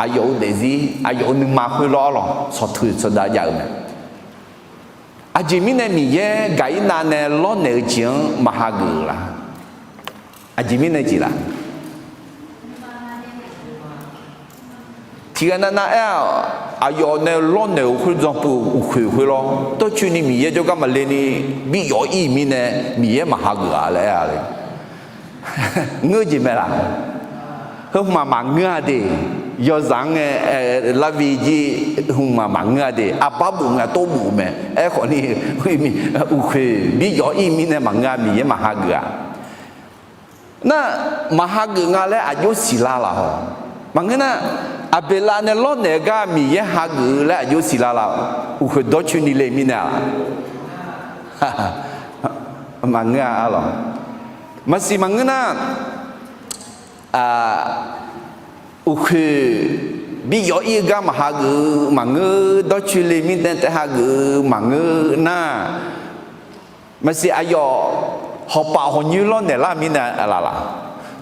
aqyawf-euq daefzir aqyawf-euq nuima khoerlof-aer lawq tsawq toeq tsawq dav jav-euq mae. Aqjeq mirnae Miqyaer Gaqirnav nae lawrnaeq-eu jeq-anr maqhageuf-euq la? Aqjeq mirnae jeq la? Tiqghaq navnav aer-aq, aqyawf nae lawrnaeq-euq khoer dzanpuv uqkhoeq khoerlof-aer dawrcoeni Miqyaer jawrgar maqle ni bi yawf-ir mirnae Miqyaer maqhageuf-a laer aer-a le. Ngeur jeq mae laq? Heu hmq maqngeur-a de. Yawzaq-anr ngae, larvi jir hmq maqngeur-a de. Aqbar bof nga tov bof mae. Aerkhawf ni, uqkhoeq bi yawf-ir mirnae maqngeur-a, Miqyaer maqhageuf-a. Nar, maqhageuf nga laer aqjox siqlar laf-awq. Maqngeur nar, Aqbeqlav nae lawrnaeq-eu gar Miqyaer hageuf-eu laer aqjox siqlar laf-awq. Uqkhoeq dawrcoeni le mirnae-a laq? Maqngeur-a arlawq. Maqsiq maqngeur nar, uqkhoeq bi yawf-ir-eu gar maqhageuf-eu maqngeur, dawrcoeni le mirnae taef hageuf-eu maqngeur nar, maqsiq aqyawf hawqpaf hawqnyoer lawrnaeq lar mirnae laf laq?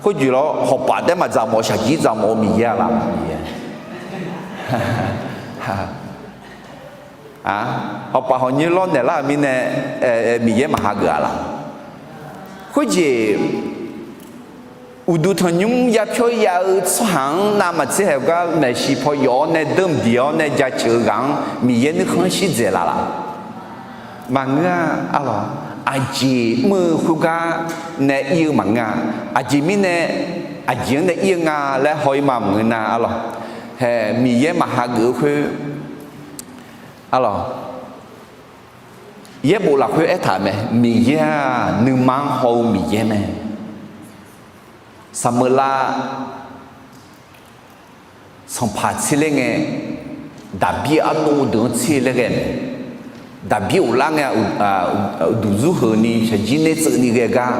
Khoerjeq lawr hawqpaf taef maqdzaq mawf shaqjir dzaq mawf-eu Miqyaer-a laf? Hawqpaf hawqnyoer lawrnaeq lar-euq mirnae Miqyaer maqhageuf-a laf? Khoerjeq uqduq tanqnymr yapyawr ya-eu tsawrhaq-anr navmaqtser haeq-eu gar maeqshi paw yawf-awr nae deuq mqdiq-awr nae jaceuq-eu ghaq-anr Miqyaer nuikhanr shir dzaeq laf laq? Maqngeur-a arlawq. Aqjeq mr-eu khoergar nae ir-eu maqngeur-a. Aqjeq mirnae aqjeq-anr nae ir-eu nga laer haw-ir ma maqngeur nar arlawq. Hae, Miqyaer maqhageuf-eu khoer arlawq. Yaerbof lafkhoer aertaq-euq mae, Miqyaer-aq nuima-anr haw-eu Miqyaer mae. Saqmeuqlav sanqpaq tser ler ngae, Daqbir-eu arnavdeuq-anr tser laer ghae mae. Daqbir ghoflar ngae, uqduq zurheuq ni shaqjir ner tseuvni ghae gar.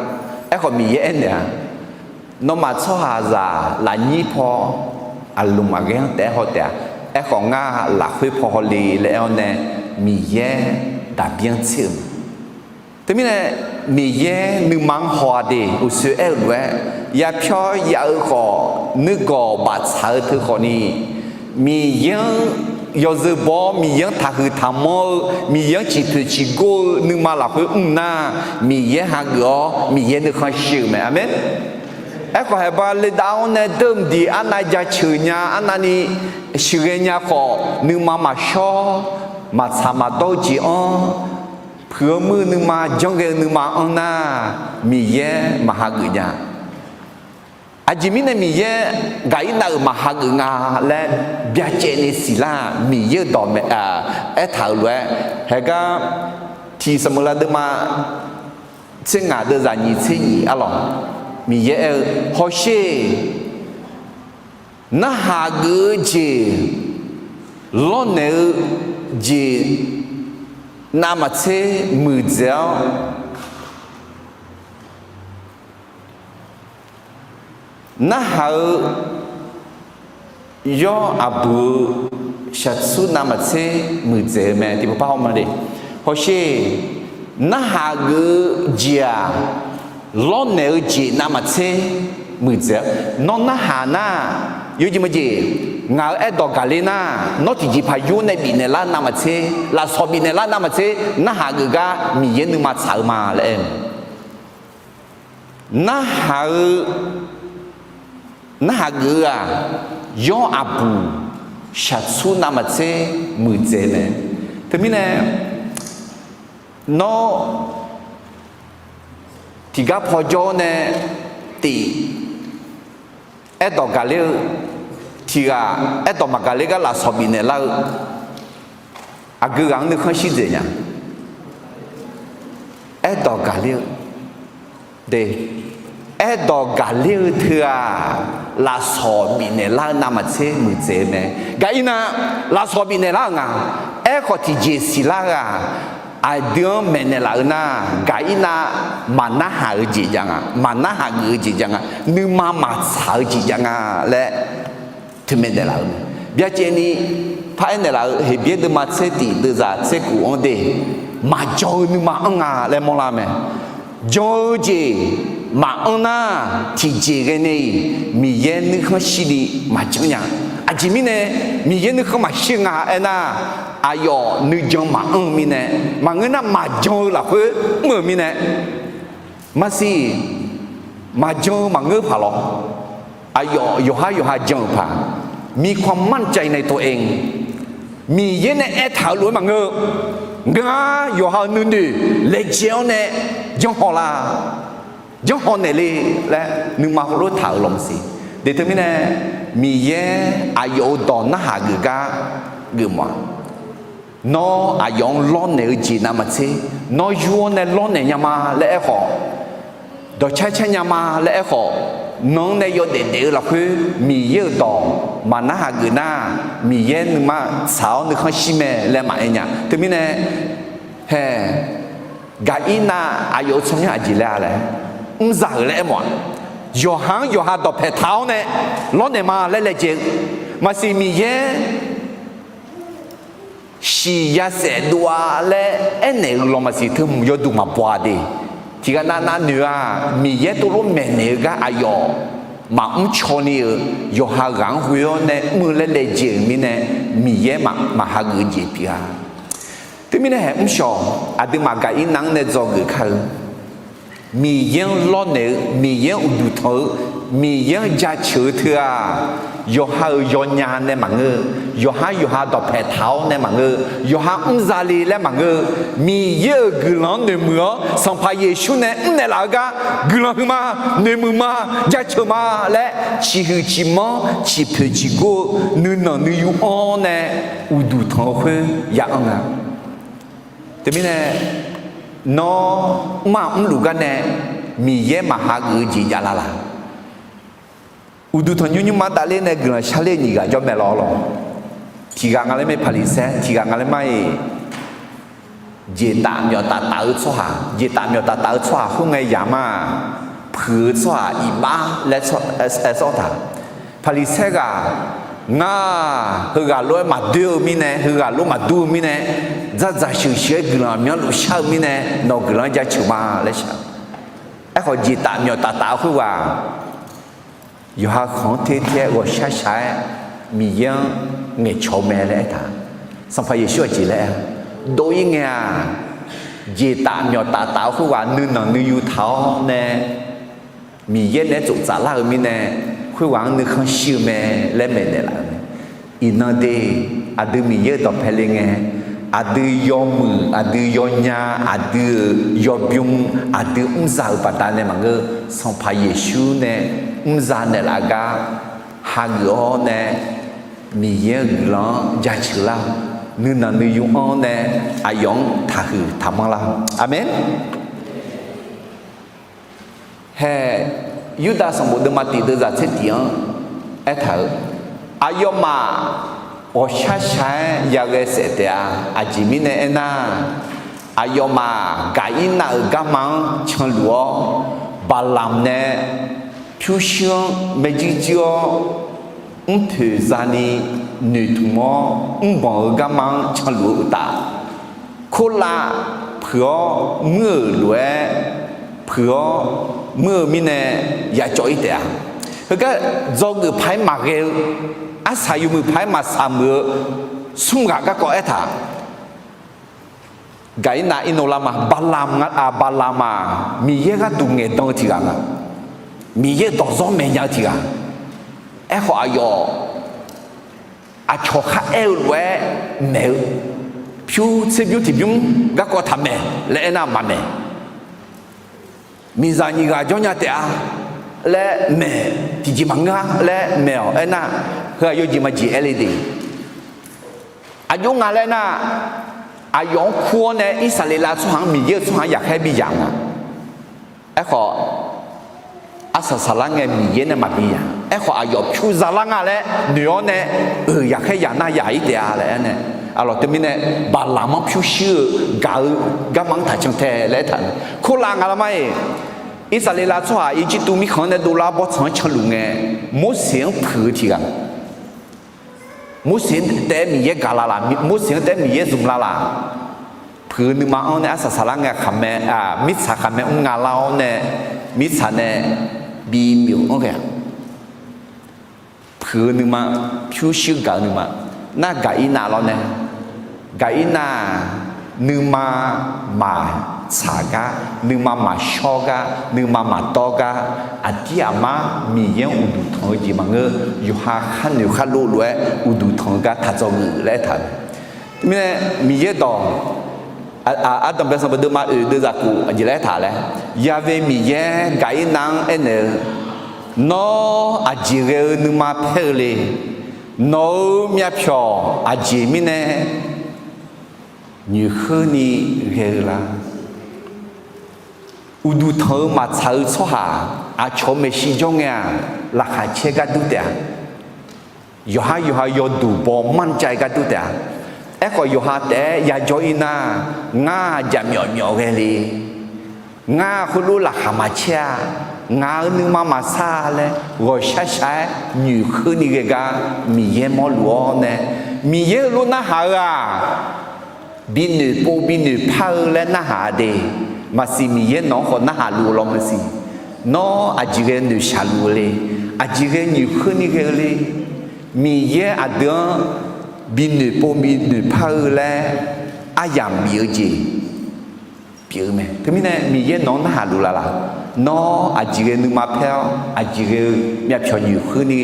Aerkhawf Miqyaer aernaeq-a, nawmaf tsawrhaqzaq lafnyir paw aqlmq aqghaer-anr taef-aer haw taef-a. Aerkhawf ngar lafkhoer paw hawle laer aer-awr nae, Miqyaer Daqbir-anr tser-euq mae. Teumirnae, Miqyaer nuima-anr haw-a de, uqsoer aer-eu lof-aer, yapyawr ya-eu khawf, nuigawq baftsaq-eu teu khawfni, Miqyaer-anr yawzeu baw-awr, Miqyaer-anr taqhuiq taqmanr-eu, Miqyaer-anr ciqpoeq ciqgor-eu nuima lafkhoer mr nar, Miqyaer hageuf-awr, Miqyaer nuikhanr shir-euq mae. Aqmeq. Aerkhawf, haeqba ledav-awr nae deuq mqdiq arnav jaceuq nya, arnavni sheuqghae nya khawf, nuima maqshawr, maqtsaq maqdawr-eu jeq-anr, puiq-eu muir-eu nuima, janrghae-eu nuima anr nar, Miqyaer maqhageuf nya. Aqjeq mirnae Miqyaer Gaqirnav-euq maqhageuf nga laer byacaevni siqlar-aq, Miqyaer-euq dawq mae, aertaq-euq lof-aer, haegar tiq Saqmeuqlav deuvma tser ngaq deuvzaq nyiq tser nyiq arlawq, Miqyaer aer-eu, hawsher, narhaq geuf-eu jeq, lawrnaeq-eu jeq navmaqtser muiqdzaeq-awr, narhaq-eu yawr aqbuq-eu shaqtsur navmaqtser muiqdzaeq-eu mae. Tiqpov par haw ma de. Hawsher, narhaq geuf-eu jeq-aq, lawrnaeq-eu jeq navmaqtser muiqdzaeq-awr, nawr narhaq nar, yawjeq maqjeq, ngaq-euq aerdawq gaqler nar, nawr tiqjeqpaq yur nae bifnaeq lar navmaqtser, lafsawq bifnaeq lar navmaqtser, narhaq geuf gar Miqyaer nuima tsaq-eu ma laer aer-eu. Narhaq-eu, narhaq geuf-eu-aq, yawr aqbuq shaqtsur navmaqtser muiqdzaeq mae. Teumirnae, nawr tiqgar paw jawr-awr nae tif aerdawq gaqler-eu, tiqghaq aerdawq maqgaqler gar lafsawq bifnaeq lar-eu, aqgeu ghaq-anr nuikhanr shir dzaeq nya. Aerdawq gaqler-eu de. Aerdawq gaqler-eu teu-aq, lafsawq bifnaeq lar-eu navmaqtser muiqdzaeq-eu mae. Gaqirnav lafsawq bifnaeq lar-euq nga. Aerkhawf, tiqjeq siqlar ghaq aqdui-anr maeqnaeq laf-eu nar, Gaqirnav maqnarhaq-eu jeq jav nga, maqnarhaq geuf-eu jeq jav nga, nuima maqtsaq-eu jeq jav nga laer teumae naeqlaf-eu mae. Byacaevni paraer naeqlaf-eu Heqbyaer deuvma tser tiq deuvzaq tser khof-anr de, maqjan-eu nuima anr nga laer mawrlar mae. Jan-eu jeq maqanr nar, tiqjeq ghae nae-iq Miqyaer nuikhanr shirni maqjan nya. Aqjeq mirnae Miqyaer nuikhanr maqshir nga aernar, aqyawf nuijan maqanr-eu mirnae, maqngeur nar maqjan-eu lafkhoer mr-euq mirnae, maqsiq, maqjan-eu maqngeur paq lawr. Aqyawf yawqhar yawqha jan-euq paq, มีความมั่นใจในตัวเอง Miqyaer nae aertaq-euq lof-aer maqngeur-eu, ngar yawqha-euq nuinoeq laejae-awr nae janrhaw la, janrhaw naeqle laer nuima heulof taq-euq lawq maqsiq. Deqteumirnae, Miqyaer aqyawf-euq dawq narhaq geuf gar geufmawf-a. Nawr aqyawf-anr lawrnaeq-eu jeq navmaqtser, nawr yur-awr nae lawrnaeq nya ma laer aerkhawf, dawqcar car nya ma laer aerkhawf, nan-anr nae yawdaef daef-eu lafkhoer Miqyaer-euq dawq maqnarhaq geuf nar, Miqyaer nuima tsaq-awr nuikhanr shir mae laer maqaer nya. Teumirnae, hae, Gaqirnav aqyawf-euq tsawrmyanr aqjeq laer-a laer, mrzaq-euq laer aermawf-aq, yawqha-anr yawqha dawqpaeq taq-awr nae lawrnaeq ma laer laejae-eu maqsiq, Miqyaer shiq yasaef dov-a laer aernaeq-eu lawq maqsiq, teu hmq yawduq maqbaw-a de. Tiqghaq navnav noeq-aq, Miqyaer tov lof maeqnaeq-eu gar aqyawf maqmr caw ni-euq, yawqha ghaq-anr ghoe-awr nae mr-eu laer laejae-euq mirnae, Miqyaer maqhageuf-eu jeq pyeuf-a. Teumirnae haeq mrshawq, aqduimaf Gaqirnav-anr nae dzawgeuf kar-eu, Miqyaer-anr lawrnaeq-eu, Miqyaer-anr uqduq tanq-eu, Miqyaer-anr jaceuq-eu teu-aq, yawqha-euq yawnya nae maqngeur-eu, yawqha yawqha dawqpaeq taq-awr nae maqngeur-eu, yawqha mrzale laer maqngeur-eu, Miqyaer-euq guiqlanq-anr noeqmuiq-awr Sanqpaq Yeqsur nae mrnaeq laf-eu gar guiqlanq huiqma, noeqmuiq ma, jaceuq ma laer ciqhuiq ciqmanr ciqpoeq ciqgor-eu nuinanq nuiyu anr-awr nae uqduq tanq-eu khoer ya anr nga. Teumirnae, nawr mr-aq mrluf gar nae Miqyaer maqhageuf-eu jeq jav lar laq? Uqduq tanqnymr nymrma davler nae guiqlanq sharler nyiq ghaq jawr mae lawr lawq. Tiqghaq nga laer mae Paqliqsaer, tiqghaq nga laer mar-iq, jeqtaf myawf taf taf-eu tsawrhaq, jeqtaf myawf taf taf-eu tsawrhaq khoerngae yamq-aq, puiq-eu tsawrhaq iqbax laer aer sawr taq. Paqliqsaer ghaq, ngar heughaq lof-aer maqdoer-eu mirnae, heughaq lof maqdur-eu mirnae, dzardzaq sheuqsheuq-aer guiqlanq aqmyanluf shar-eu mirnae, nawq guiqlanq-anr jaceuq ma laer shar-eu. Aerkhawf jeqtaf myawf taf taf-eu khoerghaq, yawqha khanq-anr ter ter-aer ghawqshaq shaq-aer Miqyaer-anr ngaeqcawq-eu mae laer aertaq. Sanqpaq Yeqsur aqjeq laer aer, dov-ir ngae-aq, jeqtaf myawf taf taf-eu khoerghaq nuinanq nuiyu taq-awr nae Miqyaer naeq-aer tsoftsaf lar-eu mirnae, khoerghaq-anr nuikhanr shir-eu mae laer maeqnaeq laf-eu mae. Iqnan de, aqdui Miqyaer-euq dawqpae le ngae, aqdui yawmuiq, aqdui yawnya, aqdui-euq yawbym, aqdui mrzaq-euq baqdanae maqngeur, Sanqpaq Yeqsur nae mrzaq naeqlaf gar hageuf-awr nae, Miqyaer-euq guiqlanq-anr jaceuq lar-awq. Nuinanq nuiyu anr-awr nae aqyawf-anr taqhuiq taqmanr lar-awq. Aqmeq. Hae, Yurdav sanqbof deuvma tiq deuvzaq tser tiq-anr aertaq-euq, aqyawfmaf ghawqshaq shaq-aer yaghae saef taef-a. Aqjeq mirnae aernar, aqyawfmaf Gaqirnav-euq garma-anr canluf-awr, Baqlamq nae pyurshuir-anr maerjuir juir-awr, mrpoeq zani noeqtmq-awr mrbanq-eu garma-anr canluf-eu uqtaf, korlav puiq-awr muir-euq lof-aer puiq-awr muir-eu mirnae yacawv-ir taef-a. Heugar dzawgeuf paq-aer maqghae-eu, arsaq yawmuiq paq-aer maqsaq muiq-eu smr ghaq garkawv aertaq. Gaqirnav irnov lar ma. Baqlamq nga, Baqlamq-aq, Miqyaer gharduq ngaeqdan-eu tiq ghaq nga. Miqyaer-euq dawqzawr maeqnya-eu tiq ghaq. Aerkhawf aqyawf aqcawq kharaer-eu lof-aer maeq-eu, pyur tserbymr tiqbymr garkawv taqmaeq laer aernar maqmaeq. Miqzaq nyiq ghaq jawrnya taef-a laer maeq, tiqjeq maqngeur-a laer maeq-awq. Aernar, heu-aq yawjeq maqjeq aer le de. Aqjox nga laer nar, aqyawf-anr kur-awr nae Irsaqleqlav tsawrhaq-anr Miqyaer-euq tsawrhaq-anr yaqkhaer bi yamq nga. Aerkhawf, Arsaq saqlar ngae Miqyaer nae maqbi ya. Aerkhawf aqyawf pyur zalar nga laer noeq-awr nae, euq yaqkhaer yaq nar yaq-ir taef-a laer aernae, aqlawq teumirnae baqlaq-anr pyurshuir-eu gaq-eu garma-anr taqcan tae laer aertaq-a. Kurlaf nga lar mar-iq, Irsaqleqlav tsawrhaq Irjirtuv mirkhanq-anr nae dovlar bawrtsanq-anr canluf ngae, Morseq-anr puiq-eu tiq ghaq Morseq taef-aer Miqyaer gaqlar laq? Morseq-anr taef-aer Miqyaer zmq lar laq? Puiq-eu nuima-anr nae arsaq saqlar ngae khaqmae, mirtsaq khaqmae mr nga lar-awr nae, mirtsaq nae bimyuf-anr ghae-aq, puiq-eu nuima, pyurshuir gaq-eu nuima, nar Gaqirnav lawr nae, Gaqirnav-aq, nuima maqtsaq gar, nuima maqshawr gar, nuima maqdawr gar, aqdir aqmar Miqyaer-anr uqduq tanq-eu jeq maqngeur. Yawqha khar noeq khar lov lof-aer uqduq tanq-eu gar taq dzawgeuf laer aertaq-euq. Mirnae Miqyaer dawq, Ardanqbae sanqbof deuvma oeq deuvzaq kof aqjeq laer aertaq laer, Ya've Miqyaer Gaqirnav-anr aernaeq-eu, Nawr aqjeq ghae-eu nuima paer-eu le. Nawq-euq myavpyawq aqjeq mirnae nyoeqkheurni ghae-eu la? Uqduq tanq-eu maqtsaq-eu tsawrhaq aqcawq-eu maeqshi jawr ngae-aq, laqkhaq caer gar dur taef-a. Yawqhar yawqha yawduq baw manrcav-ir gar dur taef-a. Aerkhawf yawqha taef-aer yajawr-ir nar, ngar jaqmyawf myawf ghae le. Ngar khoerlof laqkhaq maqcaer-a. Ngaq-euq nuima maqsar laer ghawqshaq shaq-aer nyoeqkheurni ghae gar Miqyaer mawrluf-awr nae, Miqyaer heulof narhaq-eu-aq, binoeq pov binoeq par-eu laer narhaq-a de. Maqsiq Miqyaer nawq-anr khawf narhaq luf-eu lawr maqsiq. Nawr aqjeq ghae noeqshaq luf-eu le. Aqjeq ghae nyoeqkheurni ghae-eu le. Miqyaer aqdui-anr binoeq pov binoeq par-eu laer aryamq bif-eu jeq pyeuf-eu mae. Teumirnae Miqyaer nawq-anr narhaq luf laf laq? Nawr aqjeq ghae nuima paer-awr aqjeq ghae-eu myavpyawq nyoeqkheurni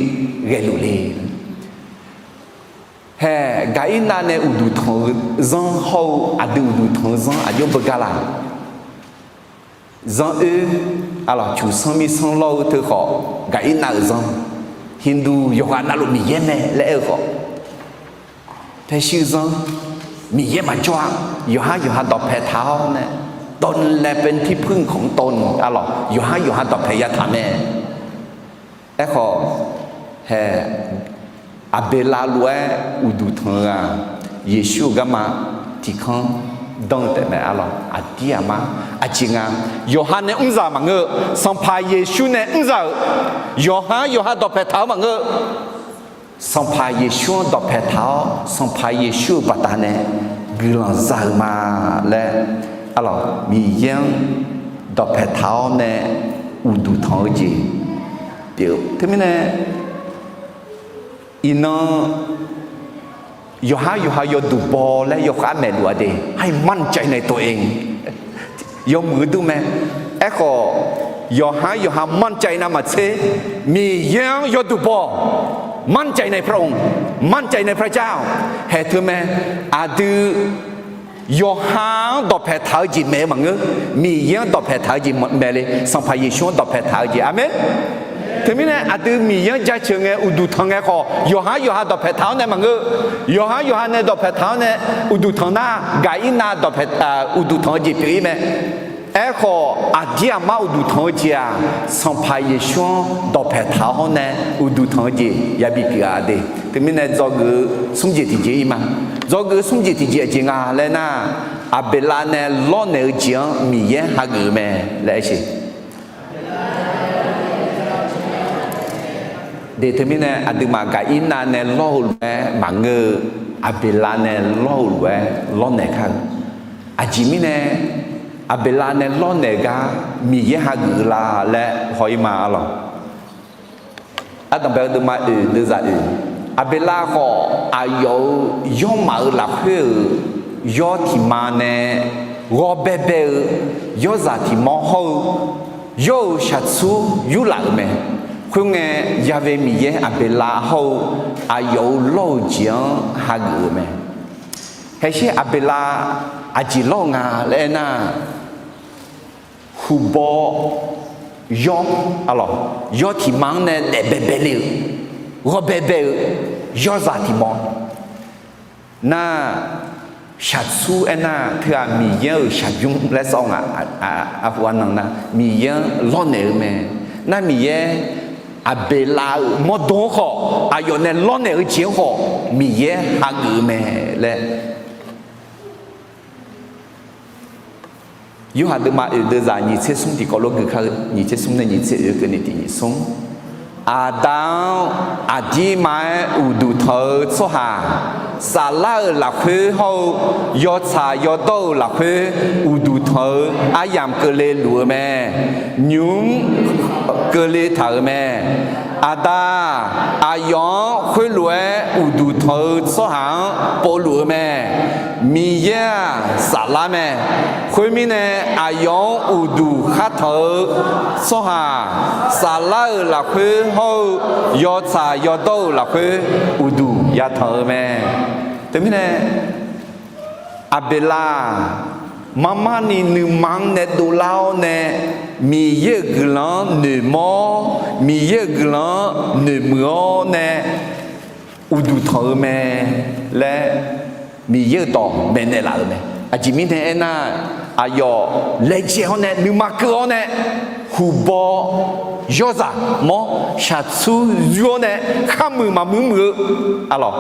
ghaeluf le. Hae, Gaqirnav nae uqduq tanq-eu zanr hawr-eu aqdui uqduq tanq-eu zanr aqjox beugar laq? Zanr oer, aqlawq cuqsanr mirsanr lawr-eu teu khawf, Gaqirnav-euq zanr, Hindu yawqghaq navluf Miqyaer mae laer aer-eu khawf, paershir zanr, Miqyaer maqjawr-a. Yawqhar yawqha dawqpae taq-awr nae, ตนแลเป็นที่พึ่งของตน aqlawq yawqhar yawqha dawqpae yataq mae. Aerkhawf, hae, Aqbeqlav lof-aer uqduq tanq-eu-aq, Yeqsur-euq garma tiqkanr danr-eu taef mae. Aqlawq aqdir aqmar aqjeq nga, yawqha nae mrzaq maqngeur-eu, Sanqpaq Yeqsur nae mrzaq-euq, yawqhar yawqha dawqpae taq-awr maqngeur-eu, Sanqpaq Yeqsur-anr dawqpae taq-awr, Sanqpaq Yeqsur-euq baqdanae guiqlanq za-euq ma laer, aqlawq Miqyaer-anr dawqpae taq-awr nae uqduq tanq-eu jeq pyeuf-eu. Teumirnae iqnan yawqhar yawqha yawduq baw laer yawkhav maeqluf-a de, ให้มั่นใจในตัวเอง yawmuiq-eu dur mae. Aerkhawf, yawqhar yawqha มั่นใจ navmaqtser, Miqyaer-anr yawduq baw, มั่นใจในพระองค์ มั่นใจในพระเจ้า haeq teu mae. Aqdui yawqha-anr dawqpae taq-eu jeq maeq-eu maqngeur. Miqyaer-anr dawqpae taq-eu jeq maeq le. Sanqpaq Yeqsur-anr dawqpae taq-eu jeq. Aqmeq. Teumirnae aqdui Miqyaer-anr jaceuq ngae uqduq tanq ngae khawf, yawqhar yawqha dawqpae taq-awr nae maqngeur. Yawqhar yawqha nae dawqpae taq-awr nae uqduq tanq nar, Gaqirnav dawqpae, uqduq tanq-eu jeq pyeuf-ir mae. Aerkhawf, aqdir aqmar uqduq tanq-eu jeq-aq, Sanqpaq Yeqsur-anr dawqpae taq-awr hawr nae uqduq tanq-eu jeq yabi pyeuf-a de. Teumirnae dzawgeuf-eu smr jeq tiqjeq-ir ma. Dzawgeuf-eu smr jeq tiqjeq aqjeq nga laer nar, Aqbeqlav nae lawrnaeq-eu jeq-anr Miqyaer hageuf-eu mae laer aer-eu. De teumirnae aqduimaf Gaqirnav nae lawr-eu lof-aer maqngeur-eu, Aqbeqlav nae lawr-eu lof-aer lawrnaeq kar-eu. Aqjeq mirnae Aqbeqlav nae lawrnaeq gar Miqyaer hageuf-eu la laer haw-ir ma. Aqlawq, ardanqbae-eu deuvma oeq deuvzaq oeq, Aqbeqlav khawf aqyawf-euq yawrmaf-euq lafkhoer-euq yawr tiq ma nae ghawrbae bae-eu yawrzaq tiq mawr hawr-eu, yawr-euq shaqtsur yurlaf-euq mae. Khoerngae, Ya've Miqyaer Aqbeqlav hawr-eu aqyawf-euq lawr-euq jeq-anr hageuf-euq mae. Haesher Aqbeqlav aqjeq lawr-eu nga laer aernar, huqbaw yawr, aqlawq, yawr tiq ma-anr nae daef baebae le-eu, ghawrbae bae-eu yawrzaq tiq mawr nar, shaqtsur aernar teughaq Miqyaer-euq shaqbymr laer sawr nga. Arhu arnan nar Miqyaer-anr lawrnaeq-eu mae. Nar Miqyaer Aqbeqlav-euq mawrdo-anr khawf, aqyawf nae lawrnaeq-eu jeq-anr khawf Miqyaer hageuf-eu mae laer Yorhaq deuvma oeq deuvzaq nyiq tser smr tiqkawv lof gui kar-eu, nyiq tser smr nae nyiq tser oeq keuvni tiq nyiq smr. Aqda-anr aqdirma-aer uqduq tanq-eu tsawrhaq, saflar-euq lafkhoer hawr-eu yawtsaq yawdawr-euq lafkhoer uqduq tanq-eu aryamq keuvle luf-eu mae. Nymq-mr keuvle taq-euq mae. Aqda-aq, aqyawf-anr khoerlof-aer uqduq tanq-eu tsawrhaq-anr povluf-eu mae. Miqyaer-aq saflar mae. Khoermirnae, aqyawf-anr uqduq khar tanq-eu tsawrhaq, saflar-euq lafkhoer hawr-eu yawtsaq yawdawr-euq lafkhoer uqduq yatanq-eu mae. Teumirnae, Aqbeqlav-aq, marmarni nuima-anr nae dovlar-awr nae, Miqyaer-euq guiqlanq-anr noeqmawr-awr, Miqyaer-euq guiqlanq-anr noeqmuiq-awr nae uqduq tanq-eu mae laer Miqyaer-euq dawq maeqnaeq laf-euq mae. Aqjeq mirnae aernar, aqyawf laejae-awr nae nuima keuv-awr nae, huqbaw yawrzaq mawr shaqtsur yur-awr nae kharmuiq maqmuiq muiq-eu arlawq,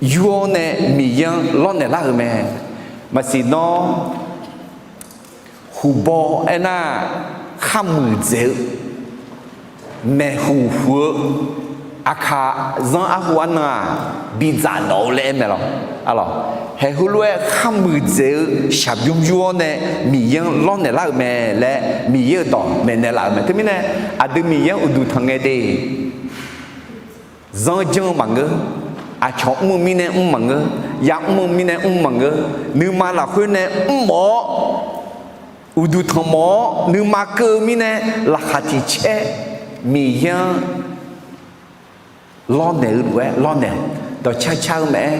yur-awr nae Miqyaer-anr lawrnaeq lar-euq mae. Maqsiq nawr, huqbaw aernar, kharmuiq dzaeq-eu, maeqhuq huq-eu, aqkaq zanr arhu arnan-aq, bidzaq nawq-eu laer aer mae lawq. Arlawq, haeq heulof-aer kharmuiq dzaeq-eu shaqbymr yur-awr nae Miqyaer-anr lawrnaeq lar-euq mae laer Miqyaer-euq dawq maeqnaeq laf-euq mae. Teumirnae, aqdui Miqyaer-anr uqduq tanq ngae de, zanr janr-eu maqngeur, aqcawq mr-eu mirnae mr maqngeur, yamr-eu mirnae mr maqngeur, nuima lafkhoer nae mrmawf-awr, uqduq tanqmawf-awr nuima keuv-eu mirnae laqkhaq tiq caer Miqyaer-anr lawrnaeq-eu lof-aer lawrnaeq, dawqcar car-eu maqaer,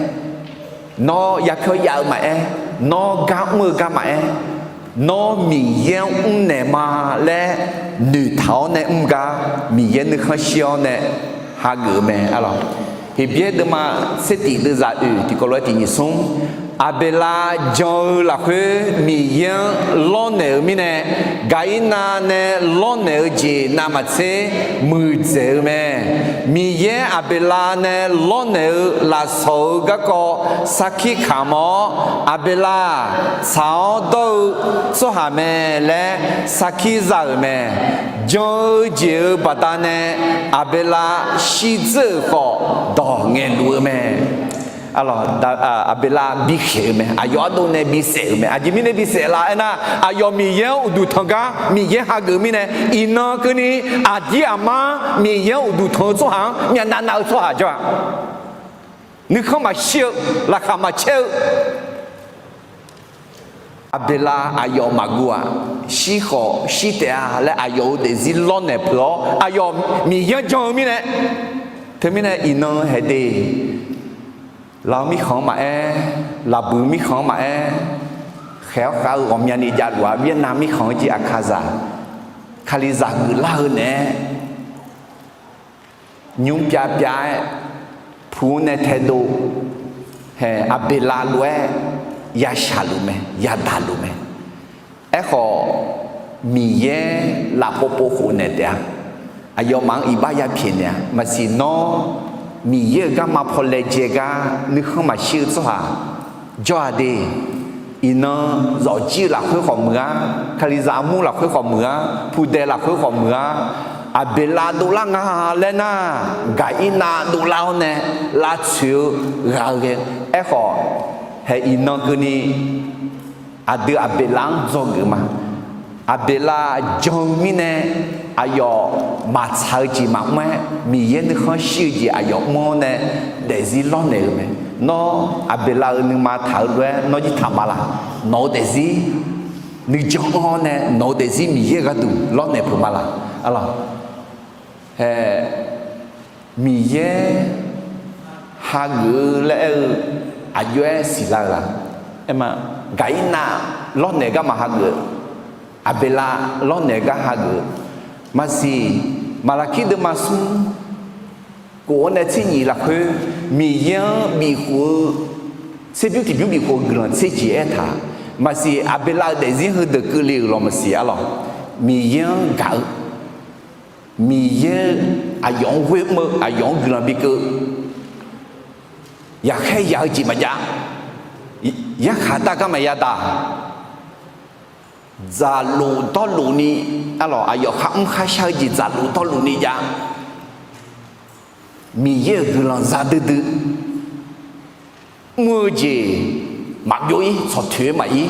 nawr yapyawr yav-eu maqaer, nawr gar mr-eu gar maqaer, nawr Miqyaer-anr mrnaeq ma laer noeqtaq-awr nae mr gar, Miqyaer nuikhanr shir-awr nae hageuf-eu mae arlawq. Heqbyaer deuvma tser tiq deuvzaq oeq tiqkawv lof-aer tiq nyiq smr, Aqbeqlav jan-eu lafkhoer Miqyaer-anr lawrnaeq-eu mirnae, Gaqirnav nae lawrnaeq-eu jeq navmaqtser muiqdzaeq-eu mae. Miqyaer Aqbeqlav nae lawrnaeq-eu lafsawq-eu garkawv sarkir kamq-awr, Aqbeqlav-aq, tsaq-awr dawr-eu tsawrhaq mae laer sarkir za-euq mae. Jan-eu jeq-euq baqdanae Aqbeqlav shirdzeur-euq khawf dawq ngaeqluf-eu mae. Aqbeqlav bikhaeq-eu mae. Aqyawf ardov nae bisaef-euq mae. Aqjeq mirnae bisaef la aernar, aqyawf Miqyaer-anr uqduq tanq gar Miqyaer hageuf mirnae, iqnan keuvni aqdir aqmar Miqyaer-anr uqduq tanq-eu tsawrhaq-anr myavnav nav-eu tsawrhaq jawr-a. Nuikhanr maqshir-eu, laqkhaq maqcaer-eu, Aqbeqlav aqyawf maqguv-aq, shir khawf shir taef-a laer aqyawf-euq daefzir lawrnaeq peuq-awr, aqyawf Miqyaer-anr jan-eu mirnae, teumirnae iqnan haeq de, Lav-eu mirkhanq-anr maqaer, Laqbuiq mirkhanq-anr maqaer, khaeq-awr khav-eu ghawqmyani javluf-a, Vietnam mirkhanq-anr jir aqkazaq, Kalizaq geuflar-eu naeq-aer, nymr pyav pyav-aer, pu-anr nae taedov, haeq Aqbeqlav lof-aer yashaq luf mae, yadaq luf mae. Aerkhawf, Miqyaer lafpov pov khofnaeq taef-a. Aqyawfmaf-anr iqbax yapyaeq naeq-a. Maqsiq nawr, Miqyaer-euq garma paw laejae gar nuikhanr maqshir-eu tsawrhaq jawr-a de. Iqnan zawqjir-eu lafkhoer khawf muiq-ar, Kalizaq armur lafkhoer khawf muiq-ar, pudae lafkhoer khawf muiq-ar, Aqbeqlav dovlar nga laer nar, Gaqirnav dovlar-awr nae lavtsoeq-eu ghaq-eu ghae. Aerkhawf, haeq iqnan keuvni aqdui Aqbeqlav-anr dzawgeuf ma. Aqbeqlav jan-eu mirnae aqyawf maqtsaq-eu jeq maqmr-aer, Miqyaer nuikhanr shir-eu jeq aqyawf mr-awr nae daefzir lawrnaeq-eu mae. Nawr Aqbeqlav-euq nuima taq-eu lof-aer nawr jir taq ma laq? Nawq-eu daefzir nuijan anr-awr nae nawq-eu daefzir Miqyaer gharduq lawrnaeq peuq ma laq? Arlawq, haeq Miqyaer hageuf-eu laer aer-eu aqjox-aer siqlar-eu la? Aer ma, Gaqirnav lawrnaeq garma hageuf-eu, Aqbeqlav lawrnaeq gar hageuf-eu. Maqsiq, Maqlaqkir deuvma smr kof-anr nae tser nyiq lafkhoer, Miqyaer-anr bifkhof-eu, tserbymr tiqbymr bifkhof-eu guiqlanq tser jeq aertaq. Maqsiq, Aqbeqlav-euq daefzir heudeuq keuvle-euq lawq maqsiq arlawq. Miqyaer-anr gaq-eu Miqyaer-eu aqyawf-anr ghoer mr-eu, aqyawf-anr guiqlanq bikeuv, yaqkhaer yaq-eu jeq maqjav, yarkhaq dar gar maqya daq, dzaqlof dawrluf ni, arlawq, aqyawf kharmr kharshar-eu jeq dzaqlof dawrluf ni jav, Miqyaer-euq guiqlanq za duidui mr-eu jeq maqbyov-ir, tsawqtoeq-aer maqir,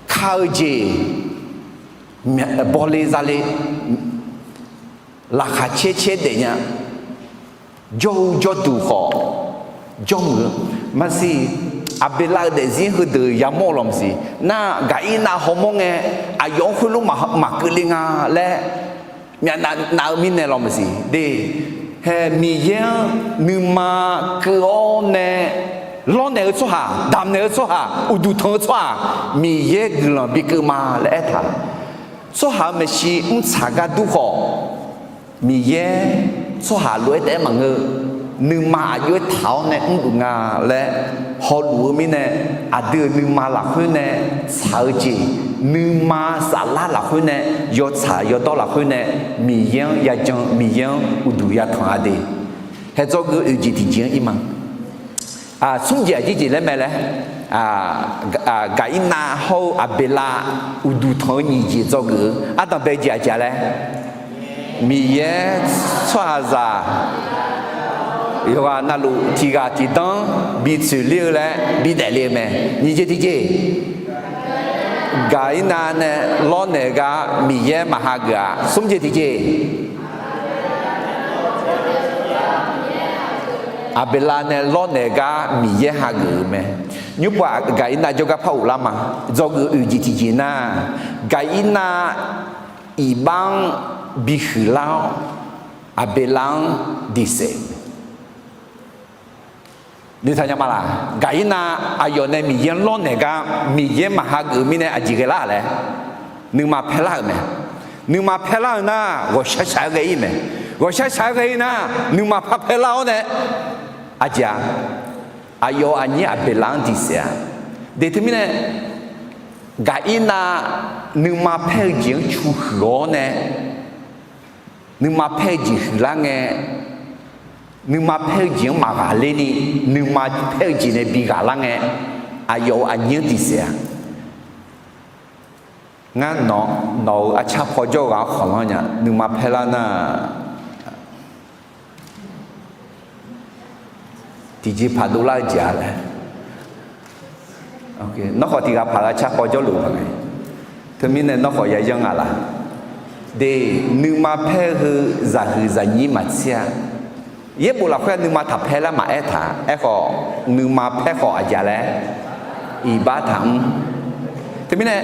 ka-eu jeq bawle zale, laqkhaq caer caer daefnya, jawr-eu jawrduq khawf jawrmuiq-eu maqsiq. Aqbeqlav-euq daefzir heudeuq yamawr-eu lawq maqsiq. Nar Gaqirnav hawmawr ngae, aqyawf-anr khoerlof maqkeuvle nga laer myavnav nav-eu mirnae lawq maqsiq de. Hae, Miqyaer-anr nuima keuv-awr nae lawrnaeq-eu tsawrhaq, damqnaeq-eu tsawrhaq, uqduq tanq-eu tsawrhaq, Miqyaer guiqlanq bikeuv ma laer aertaq. Tsawrhaq-euq maeqshi mrtsaq gar dur khawf, Miqyaer tsawrhaq lof-aer taef-aer maqngeur, nuima aqjox-aer taq-awr nae mrluf nga laer hawluf-eu mirnae, aqdui-euq nuima lafkhoer nae tsaq-eu jeq, nuima saflar lafkhoer nae, yawtsaq yawdawr lafkhoer nae, Miqyaer-anr yajan, Miqyaer-anr uqduq yatanq-a de. Hae, dzawgeuf-eu oeq jeq tiqjeq-anr ir ma. Smr jeq aqjeq jeq laer mae laer, Gaqirnav hawr-eu Aqbeqlav uqduq tanq-eu nyiq jeq dzawgeuf-eu ardanq bae jeq aqjeq-a laer, Miqyaer tsawrhaqzaq yawqghaq navluf tiqghaq tiqdanr bi tsoeqler-eu laer bidaef le-eu mae. Nyiq jeq tiqjeq, Gaqirnav nae lawrnaeq-eu gar Miqyaer maqhageuf-a. Smr jeq tiqjeq, Aqbeqlav nae lawrnaeq-eu gar Miqyaer hageuf-eu mae. Nymrpov-aq, Gaqirnav jawrgar par ghoflar ma. Dzawgeuf-eu oeq jeq tiqjeq nar, Gaqirnav iqbax-anr bihuiq lar-awr, Aqbeqlav-anr diqsaef-eu mae. Nuitaq nya ma laq? Gaqirnav aqyawf nae Miqyaer-anr lawrnaeq gar Miqyaer maqhageuf-eu mirnae aqjeq ghae lar laer, nuima paer lar-euq mae. Nuima paer lar-eu nar, ghawqshaq shaq-aer ghae-ir mae. Ghawqshaq shaq-aer ghae-ir nar, nuima par paer lar-awr nae, aqjeq-a, aqyawf-euq aqnyir Aqbeqlav-anr diqsaef-a. De teumirnae, Gaqirnav nuima paer-eu jeq-anr cu huiq-awr nae, nuima paer-eu jeq huiqlar ngae, nuima paer-eu jeq-anr maqghaqler ni, nuima paer-eu jeq nae bi ghaqlar ngae, aqyawf-euq aqnyir-anr diqsaef-a. Ngar nawq-euq arcar paw jawr-eu ghaq-anr khanqlanr nya, nuima paer lar nar, tiqjeqpaq dovlar-eu jeq-a laer. Nawr khawf tiqghaq paq-eu arcar paw jawrluf-eu paq ngae, teumirnae nawr khawf yayanr nga laq? De, nuima paer-eu heu zaqhuiq zaqnyir maqtser-a. Yaerbof lafkhoer nuima taqpaer lar maqaer taq. Aerkhawf, nuima paer khawf aqjeq laer, iqbax taqmr. Teumirnae,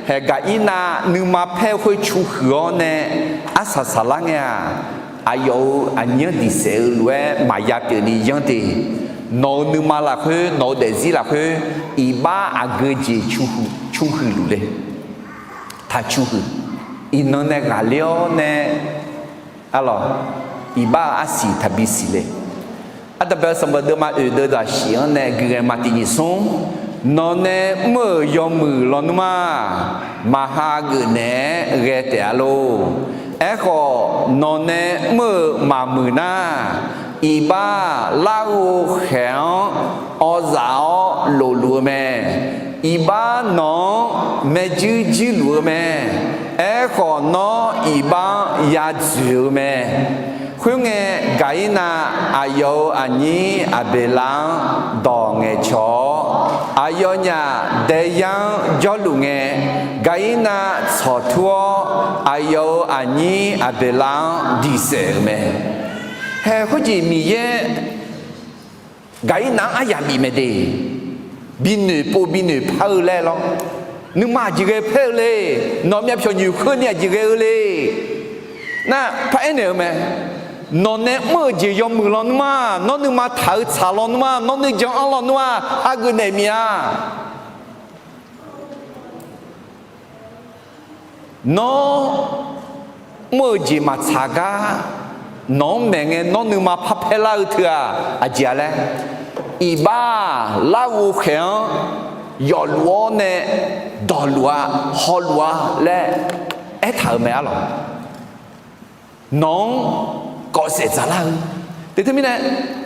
haeq Gaqirnav nuima paer-eu khoer cu huiq-awr nae arsaq saqlar ngae-aq, aqyawf-euq aqnyir-anr diqsaef-eu lof-aer maqya pyeuf ni yanr de. Nawq-euq nuima lafkhoer, nawq-euq daefzir lafkhoer, iqbax aqgeu jeq cu huiq luf le. Taq cu huiq. Iqnan nae ghaqler-awr nae, arlawq, iqbax-euq arsiq taqbi siq le. Ardanqbae-eu sanqbof deuvma oeq deuv daqsiq-anr nae gui ghae ma. Tiq nyiq smr, nawq nae mr-euq yawmuiq lawnmr-aq, maqha geuf naeq-aer ghae taef-a lor. Aerkhawf, nawq nae mr-euq maqmuiq nar, iqbax larghov khaeq-anr awzaf-awr lofluf-eu mae. Iqbax nawq-anr maerjuir juirluf-eu mae. Aerkhawf, nawr iqbax-anr yadzoeq-eu mae. Khoerngae, Gaqirnav aqyawf-euq aqnyir Aqbeqlav-anr dawq ngaeqcawq-awr, aqyawfnyaf daeyar-anr jawrluf ngae, Gaqirnav tsawqtur-awr, aqyawf-euq aqnyir Aqbeqlav-anr diqsaef-euq mae. Haeq khoerjeq Miqyaer Gaqirnav-anr aryamq bif mae de. Binoeq pov binoeq par-eu laer lawr. Nuima aqjeq ghae paer-eu le. Nawq myavpyawq nyoeq khoer ni aqjeq ghae-eu le. Nar, paraer naeq-eu mae. Nawq nae mr-euq jeq yawmuiq lawnmr-aq, nawr nuima taq-eu tsaq lawnmr-aq, nawr nuijan anr lawnmr-aq, hageuf naeq mif-a. Nawr mr-eu jeq maqtsaq gar, nawq-anr maeq ngae nawr nuima parpaer lar-eu teu-aq, aqjeq-a laer, iqbax-aq, larghov khaeq-anr yawfluf-awr nae dawqluf-a, hawluf-a laer aertaq-euq mae arlawq. Nawq-anr kawfsaef dzaqlar-eu. Te teumirnae,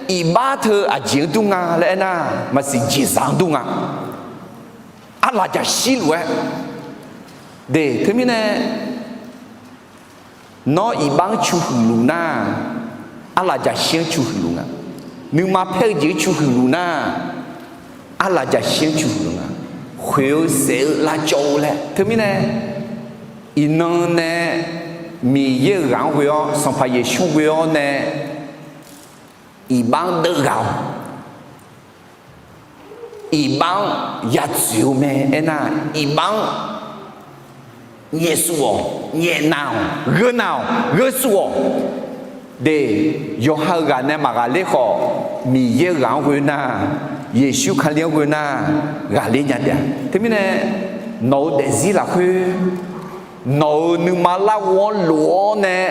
iqbax teu aqjeq-anr dur nga laer aernar, maqsiq jeqzaq-anr dur nga. Arlaqjaq shirluf-aer. De, teumirnae, nawr iqbax-anr cu huiqluf nar, arlaqjaq shir-anr cu huiqluf nga. Nuima paer-eu jeq-anr cu huiqluf nar, arlaqjaq shir-anr cu huiqluf nga. Khoeq-eu saef-eu lavcawv-eu laer. Teumirnae, iqnan nae Miqyaer-euq ghaq-anr ghoe-awr, Sanqpaq Yeqsur ghoe-awr nae iqbax-anr deuvghaq-awq. Iqbax-anr yadzoeq-eu mae aernar, iqbax-anr nyaefsuf-awq, nyaefnav-awq, gheunav-awq, gheusuf-awq. De, yawqha-euq ghaq nae maqghaqler khawf, Miqyaer-euq ghaq-anr ghoe nar, Yeqsur Kali-anr ghoe nar, ghaqler nya taef-a. Teumirnae, nawq-euq daefzir lafkhoer, nawq-euq nuima larghov-anr lof-awr nae,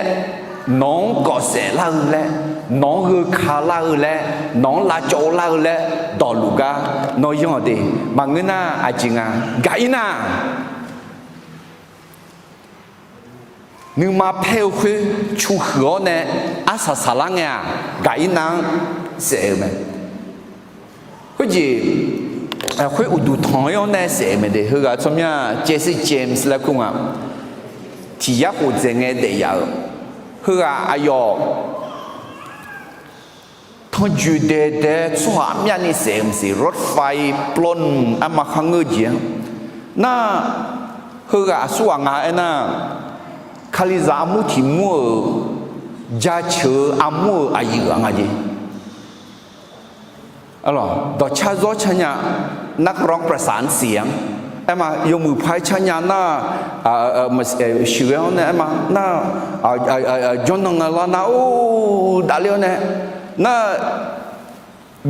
nawq-anr kawfsaef lar-eu laer, nawq-anr gheuka lar-eu laer, nawq-anr lavcawv lar-eu laer dawqluf gar nawr yanr-awq de. Maqngeur nar aqjeq nga. Gaq-ir nar, nuima paer-eu khoer cu huiq-awr nae arsaq saqlar ngae-aq, gaq-ir nar-anr saef-eu mae. Khoerjeq, khoer uqduq tanq-ir-awr nae saef-eu mae de. Heughaq tsawrmyanr Jesse James laer kur nga. Tiq yar khof dzaeq ngae daef yaf-eu. Heughaq aqyawf tanrjoeq daeq daeq tsawrhaq myavni saef-eu maqsiq, รถไฟปล้น arma kharngeur-eu jeq-anr nar, heughaq aqsurghaq nga aernar, Kalizaq armur tiq mur-euq jaceuq-eu armur-euq aqyuif-aq nga jeq. Dawqcar zawr car nya, นักร้องประสานเสียง aerma, yawmuiq par-aer car nya nar, sheuqghae-awr nae aerma nar, jawrnan nga lar nar, or, davler-awr nae nar,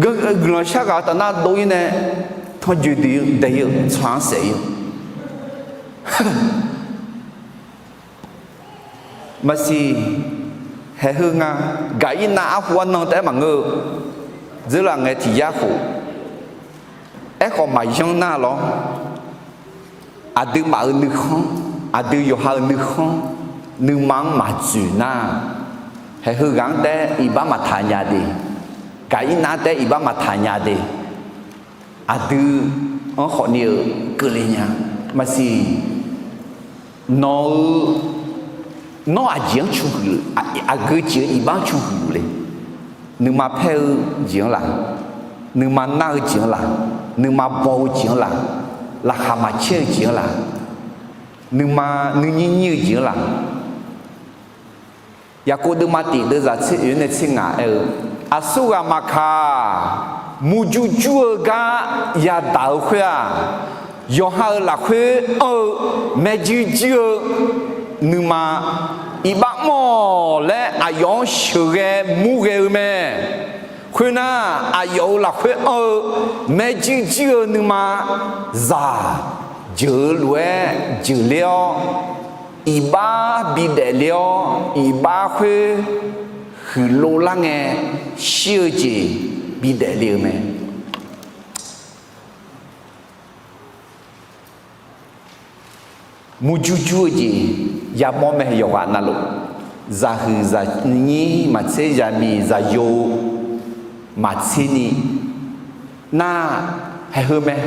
guiqlanq shar ghaq taf nar dov-ir nae, tanrjoeq daeq-eu tsaq-anr saef-ir-eu maqsiq. Haeq heu nga. Gaq-ir nar arhu arnan taef-aer maqngeur-eu, dzeurlaf ngae tiq yar khof. Aerkhawf maqyanr nar lawr, aqduimaf-euq nuikhanr, aqdui yawqha-euq nuikhanr, nuima-anr maqdzoeq nar, haeq heughaq-anr taef-aer iqbax maqtaq nya de. Gaq-ir nar taef-aer iqbax maqtaq nya de. Aqdui-anr khawfni-eu keuvle nya. Maqsiq, nawq-eu, nawr aqjeq-anr cu huiq, aqgeu jeq-eu iqbax-anr cu huiq le. Nuima paer-eu jeq-anr laq, nuima nar-eu jeq-anr laq, nuima baw-eu jeq-anr laq, laqkhaq maqcaer-eu jeq-anr laq, nuima nuinyir nyir-eu jeq-anr laq. Yaqkov deuvma tiq deuvzaq tser oeq nae tser ngaq aer-eu, aqsurghaq maqkaq, murjur jur-eu gar yadaq-eu khoer-aq, yawqha-euq lafkhoer anr-eu maerjuir juir-eu nuima, iqbax mr-awq laer aqyawf-anr sheuqghae murghae-eu mae. Khoernar, aqyawf-euq lafkhoer anr-eu maerjuir juir-eu nuima, zaq jeuq-eu lof-aer jeuqler-awr, iqbax bidaef ler-awr, iqbax khoer huiqlov lar ngae, shir-eu jeq bidaef le-eu mae. Murjur jur-eu jeq yamawr mae. Yawqghaq navluf, zaqhuiq zaqnyir maqtser, zaqmiq zaqyo maqtser ni nar, haeq heu mae.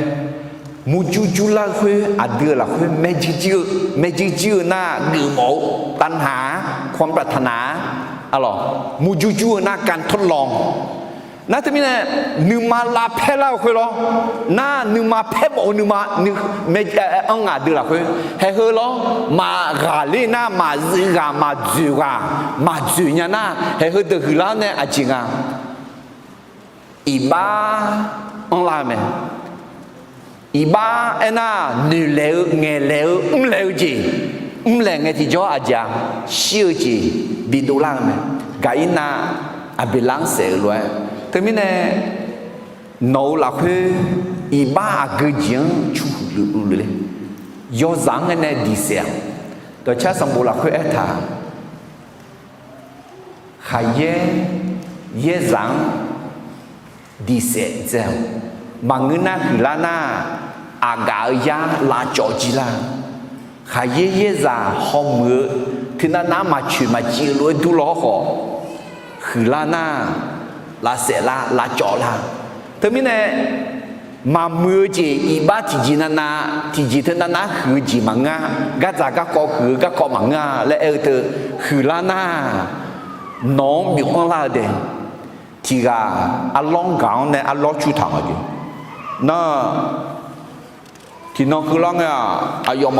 Murjur jurlar-eu khoer aqdui-euq lafkhoer maerjuir juir-eu, maerjuir juir-eu nar geufmawf-eu tavnaq-a, ความปรารถนา arlawq, murjur jur-eu nar การทดลอง Nar teumirnae, nuima lavpaer lar-eu khoer lawr. Nar nuima paer mawf-eu nuima, anr nga aqdui lafkhoer. Haeq heu lawr, maqghaqler nar maqzuif ghaq maqdzoeq ghaq maqdzoeq nya nar, haeq heudeuq huiqlar-awr nae aqjeq nga. Iqbax anrlar-eu mae. Iqbax aernar, noeqlaeq-eu, ngaeqlaeq-eu, mrlaeq-eu jeq, mrlaeq ngae tiqjawr aqjeq-a, shir-eu jeq bidov lar-eu mae. Gaqirnav Aqbeqlar-anr saef-euq lof-aer, teumirnae nawq-euq lafkhoer iqbax aqgeu jeq-anr cu huiq luf le. Yawzaq-anr ngae nae diq saef-aq, dawqcar sanqbof lafkhoer aertaq, khaqyaer yaerzaq-anr diq saef dzae-awq. Maqngeur nar huiqlar nar, aqgaf-eu yar lavcawv jir lar. Khaqyaer yaerzaq hawmuiq-eu teunav nav maqcoeq maqciv-eu lof-aer dur law hawrkhawf, huiqlar nar, lavsaef lar lavcawv lar. Teumirnae, maqmuiq-eu jeq iqbax tiqjeq navnav tiqjeq teunav nav huiq-eu jeq maqngeur-a. Gardzaq garkawv huiq-eu garkawv maqngeur-a laer aer-eu teu, huiqlar nar, nawq-anr byof-anr lar-eu dae. Tiq ghaq arlawr gaq-anr nae arlawr cur taq nga jeq. Nar, tiqnan keuvlar ngae-aq, aqyawf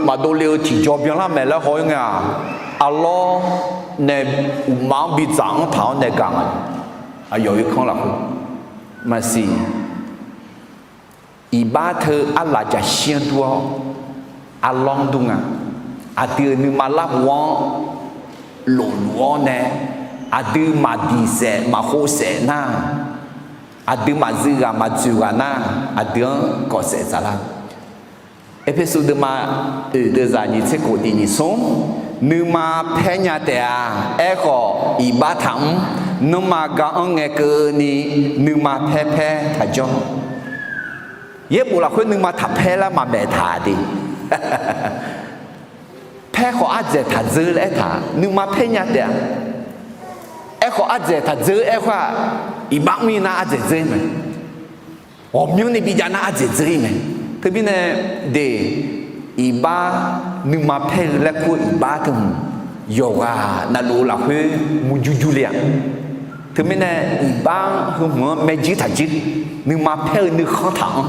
maqdov le-eu tiqjaw byanlar mae laer haw-ir ngae-aq, arlawr nae uqmaf-anr bidzaq-anr taq-awr nae gaq nga. Aqyawf irkanr lafkhoer maqsiq. Iqbax teu arlaq jaqshir-anr dur-awr, arlawr-anr dur nga. Aqdui-euq nuima larhu-anr lofluf-awr nae, aqdui maqdiq saef maqkhov saef nar, aqdui maqzui ghaq maqdzoeq ghaq nar, aqdui-anr kawf saef tsaqlar. Erpersu deuvma oeq deuvzaq nyiq tser kof tiq nyiq smr, nuima paer nya taef-a. Aerkhawf, iqbax taqmr. Nanrma gar-anr ngae keuvni, nuima paer paer taqjawr. Yaerbof lafkhoer nuima taqpaer lar maqmaeq taq de. Paer khawf ardzaeq taqdzeur laer aertaq, nuima paer nya taef-a. Aerkhawf ardzaeq taqdzeur aer khoer-aq, iqbax mr-ir nar ardzaeq dzeur-ir mae. Ghawqmyanrni bijav nar ardzaeq dzeur-ir mae. Teumirnae, de, iqbax nuima paer-eu laer kur-eu iqbax teu hmq, yawqghaq navluf-eu lafkhoer murjur jur le-a. Teumirnae, iqbax heu hmq-anr maerjuir taqjuir, nuima paer-eu nuikhanr taq-anr,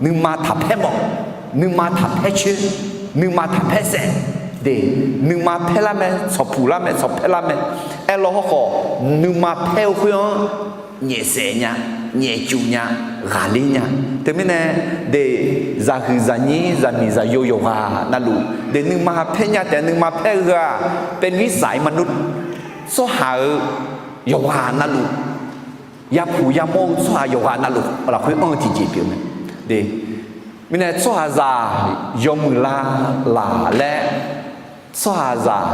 nuima taqpaer mawf, nuima taqpaer coer, nuima taqpaer saef, de, nuima paer lar mae, tsawqpuq lar mae, tsawqpaer lar mae. Aerlaw hawrkhawf, nuima paer-eu khoer-anr nyaefsaef nya, nyaefcuf nya, ghaqler nya. Teumirnae, de, zaqhuiq zaqnyir zaqmiq zaqyo yawqghaq navluf de nuima paer nya taef, nuima paer-eu heu-aq, เป็นวิสัยมนุษย์ tsawrhaq-euq yawqghaq navluf, yapuq yamawr-eu tsawrhaq yawqghaq navluf lafkhoer anr-eu tiqjeq pyeuf mae. De, mirnae tsawrhaqzaq yawmuiq la laq laer, tsawrhaqzaq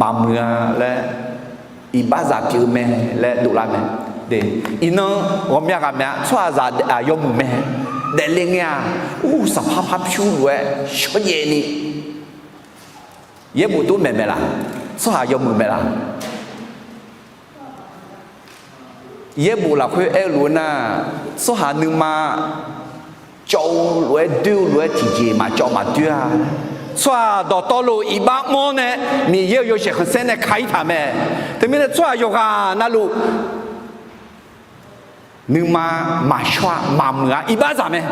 maqmuiq-a laer, iqbaxzaq pyeuf mae laer dovlar mae. De, iqnan ghawqmya ghaq maeq-a, tsawrhaqzaq yawmuiq mae. Daefle ngae-aq, ur, saqpar par pyur lof-aer shawrjaev ni, yaerbof tov maeq maeq laq? Tsawrhaq yawmuiq maeq laq? Yaerbof lafkhoer aer-eu lof-aer nar, tsawrhaq nuima cawv-eu lof-aer doer-eu lof-aer tiqjeq maqcawv maqdoer-a. Tsawrhaq dawqtawvluf iqbax mr-awr nae Miqyaer-euq yawshaef khanqsaer nae ka-ir taq mae. Teumirnae tsawrhaq yawqghaq navluf nuima maqshawr-a, maqmuiq-a, iqbaxzaq mae.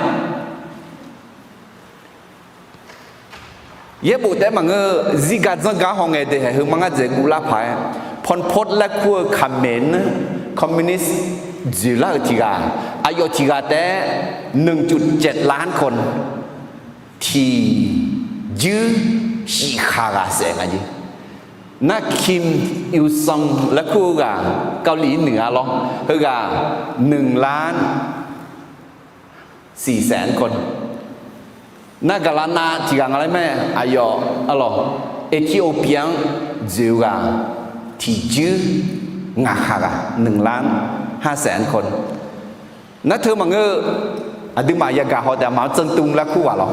Yaerbof taef-aer maqngeur-eu, zirgaq dzanrgaq hawngae de haeq heu mar ngar dzaeq guvlar paq-aer, Pol Pot laer kur-eu Khmer-anr communist dzoeqlar-euq tiq ghaq, aqyawf tiq ghaq taef-aer หนึ่งจุดเจ็ดล้านคน tiqjuir shif khaq ghaq saef nga jeq. Nar Kim Il Sung laer kur-eu ghaq, เกาหลีเหนือ lawr, heughaq หนึ่งล้านสี่แสนคน. Nar gaqlaq nav tiq ghaq nga laer mae, aqyawf arlawq, Ethiopia-anr dzoeq-eu ghaq tiqjuir ngaq khaq ghaq, หนึ่งล้านห้าแสนคน. Nar teu maqngeur-eu, aqduimaf yagaq haw taef-a, maqanr จนตุง laer kur ghaq lawr,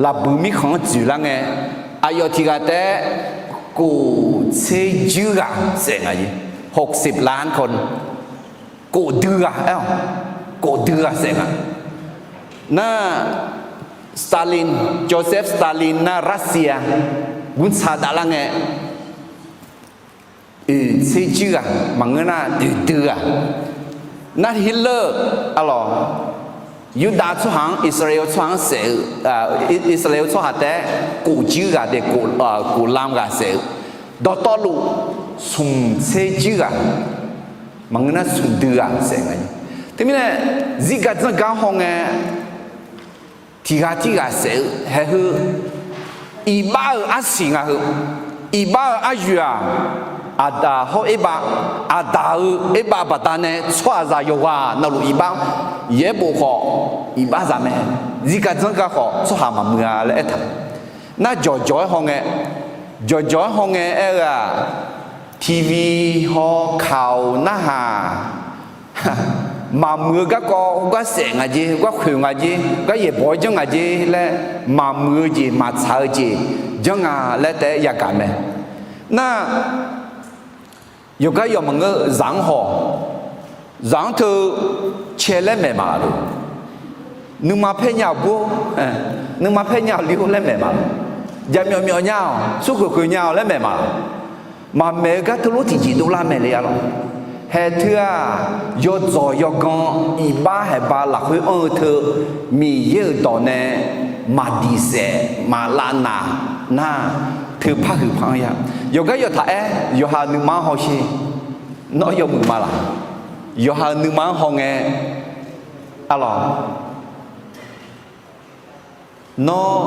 lafbuiq mirkhanq-anr dzoeqlar ngae, aqyawf tiq ghaq taef-aer kof tser juir ghaq saef nga jeq, หกสิบล้านคน. Kof dui ghaq aer-awq, kof dui ghaq saef nga. Nar Stalin, Joseph Stalin nar Russia guntsaq davlar ngae, oeq tser juir ghaq maqngeur nar oeq dui ghaq. Nar Hitler, arlawq, Yurdav tsawrhaq-anr, Irsaqlaeq tsawrhaq-anr saef-eu, Irsaqlaeq tsawrhaq taef-aer kof juir ghaq de, kof lam ghaq saef-eu, dawqtawvluf smq tser juir ghaq maqngeur nar smq dui ghaq saef nga. Teumirnae zirgaq dzanrgaq hawngae, tiq ghaq tirghaq saef-eu haeq heu, iqbax-euq arsiq nga heu, iqbax-euq aryoeq-aq, Aqdaq hawr Erbav, Aqdaq-euq Erbav baqdanae tsawrhaqzaq yawqghaq navluf iqbax, yaerbof khawf iqbaxzaq mae, zirgaq dzanrgaq khawf tsawrhaq maqmuiq-a laer aertaq. Nar jawqjawq-aer hawngae, jawqjawq-aer hawngae aer-eu-aq, TV haw kaq-awq narhaq, maqmuiq-eu garkawv heugar saef nga jer, heugar khoeq nga jer, heugar yaeqbawq-aer janr nga jer laer, maqmuiq-eu jeq maqtsaq-eu jeq janr nga laer taef-aer yagaq mae. Nar, yawqgar yawq maqngeur, zaq-anr haw, zaq-anr teu cae laer maeq maqlaf lo. Nuima paer nya-awq bur, nuima paer nya-awq li-or laer maeq maqlaf. Jaqmyawf myawf nya-awq, smrkhoeq khoeq nya-awq laer maeq maqlaf. Maqmaeq-eu gar teulof tiqjeq dovlar mae le-a lawq. Haeq teu-aq, yawdzawq yawgan iqbax haeqba lafkhoer anr-eu teu, Miqyaer-euq dawq nae maqdiq saef maqlav naq nar, teu parhuiq par-anr ya. Yawqgar yawqtaq aer, yawqha-euq nuima-anr hawsher. Nawr yawmuiq ma laq? Yawqha-euq nuima-anr hawngae, a lawq. Nawr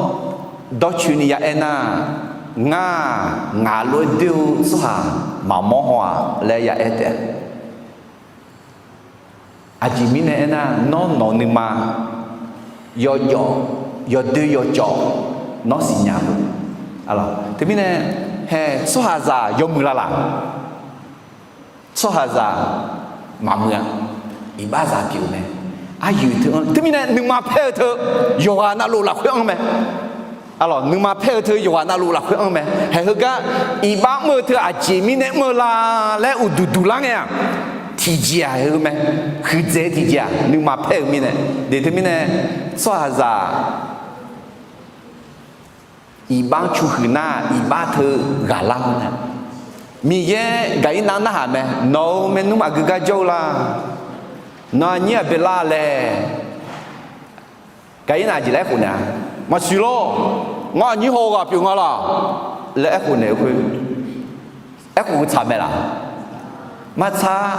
dawrcoeni ya aer nar, ngar-aq, ngaq lof-aer doer-eu tsawrhaq maqmawr haw-aq laer ya aer taef-a. Aqjeq mirnae aernar, nawr nawq-eu nuima yawjawf, yawdoer yawcawv nawr siqnya-eu. Teumirnae, haeq tsawrhaqzaq yawmuiq lalaq? Tsawrhaqzaq maqmuiq-a. Iqbaxzaq pyeuf-eu mae. Aryoeq teu-anr, teumirnae nuima paer-eu teu yawqghaq navluf lafkhoer anr mae. A lawq, nuima paer-eu teu yawqghaq navluf lafkhoer anr mae. Haeq heugar iqbax mr-eu teu aqjeq mirnae mr-eu la laer uqduq duq lar ngae-aq, tiqjeq-aq heu mae. Huiqdzaeq tiqjeq-aq nuima paer-eu mirnae. Deuq teumirnae, tsawrhaqzaq iqbax-anr cu huiq nar, iqbax teu ghaqlar-awr nae, Miqyaer Gaqirnav-anr narhaq mae. Nawq-euq maernmr aqgeu gar jawr-eu la? Nawq aqnyir Aqbeqlav laer. Gaqirnav jeq laer aerkhof naeq-a, maqsiq lawr. Ngar aqnyir haw-eu ghaq pyeuf nga laq? Laer aerkhof naeq-eu khoer, aerkhof-eu tsaq mae laq? Maqtsaq.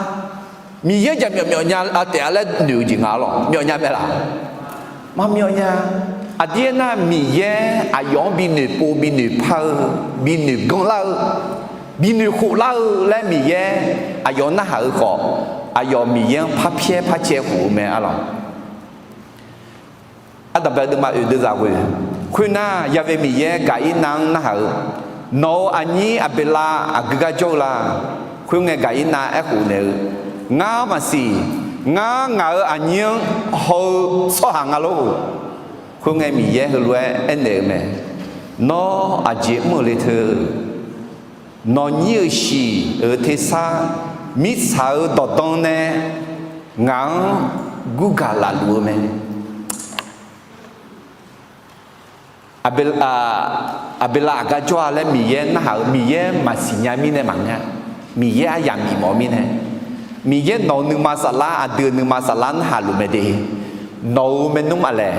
Miqyaer jaqmyawf myawf nya taef-a laer noeq-eu jeq nga lawq. Myawf nya mae laq? Maqmyawf nya. Aqdir aernar, Miqyaer aqyawf-anr binoeq pov binoeq par-eu, binoeq ganlar-eu, binoeq khoflar-eu laer Miqyaer aqyawf narhaq-eu khawf, aqyawf Miqyaer-anr parpyaer parcaev khof-eu mae a lawq. Ardanqbae deuvma oeq deuvzaq ghoe. Khoernar, Ya've Miqyaer Gaqirnav-anr narhaq-eu, nawq-euq aqnyir Aqbeqlav aqgeu gar jawr-eu la? Khoerngae Gaqirnav aerkhof naeq-eu, ngar maqsiq. Ngar ngaq-euq aqnyir-anr haw-eu tsawrhaq nga lor. Khoerngae Miqyaer heulof-aer aernaeq-eu mae. Nawr aqjeq mr-euq le teu, nawqnyir-euq shiq-euq tersar mirtsaq-euq dawqdan nae ngaq-anr gurgaq laf luf-eu mae. Aqbeqlav aqgar jawr-a laer Miqyaer narhaq-eu, Miqyaer maqsiq nya mirnae maqngeur. Miqyaer aryamq bif mawf-eu mirnae, Miqyaer nawq-euq nuima saflar, aqdui-euq nuima saflar narhaq luf mae de. Nawq-euq maernmr aqlaeq,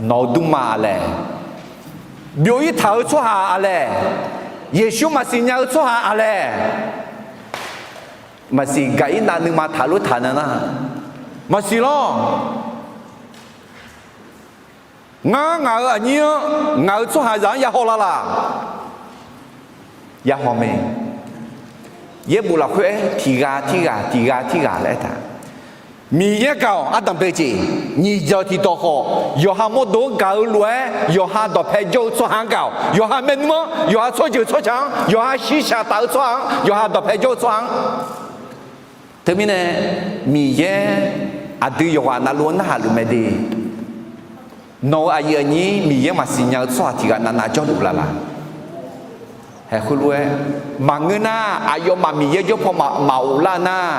nawq-euq dmrma aqlaeq, byov-ir taq-eu tsawrhaq aqlaeq, Yeqsur maqsiq nya-eu tsawrhaq aqlaeq, maqsiq Gaqirnav nuima taqlof taq na nar, maqsiq lawr. Ngar ngaq-euq aqnyir-anr, ngaq-euq tsawrhaqzaq-anr ya haw la laq? Ya haw mae. Yaerbof lafkhoer-aer tiq ghaq tirghaq tiq ghaq tirghaq laer aertaq, Miqyaer gaq-awq. Ardanqbae jeq, nyiq dzawq tiqdawq khawf, yawqha mawrdo-anr gaq-eu lof-aer yawqha dawqpae jawr-eu tsawrhaq-anr gaq-awq. Yawqha maernmr-anr, yawqha tsawrjeuq tsawrca-anr, yawqha shirshaq taf-eu tsawrhaq-anr, yawqha dawqpae jawr-eu tsawrhaq-anr. Teumirnae, Miqyaer aqdui yawqghaq navluf-anr narhaq luf mae de. Nawq-euq aqyuif aqnyir Miqyaer maqsiq nya-eu tsawrhaq tiq ghaq navnav jawrluf laf laq? Haeq khoerlof-aer, maqngeur nar, aqyawfmaf Miqyaer jawr paw maqghof lar nar,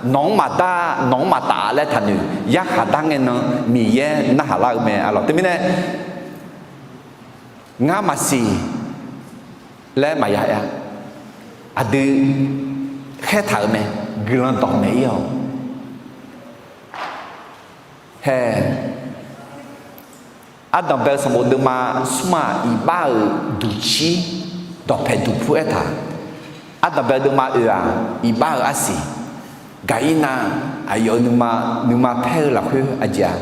nawq-anr maqdar, nawq-anr maqtaf laer taqnoeq. Yarkhaq dar ngae nan Miqyaer narhaq lar-eu mae a lawq. Teumirnae, ngar maqsiq laer maqya aer-a. Aqdui khaertaq-euq mae, guiqlanq dawq maeq-ir-awq. Haeq, ardanqbae-eu sanqbof deuvma smr-aq, iqbax-euq duqcir dawqpae duqpur aertaq. Ardanqbae deuvma oeq-aq, iqbax-euq arsiq, Gaqirnav aqyawf-euq nuima, nuima paer-eu lafkhoer aqjeq-aq,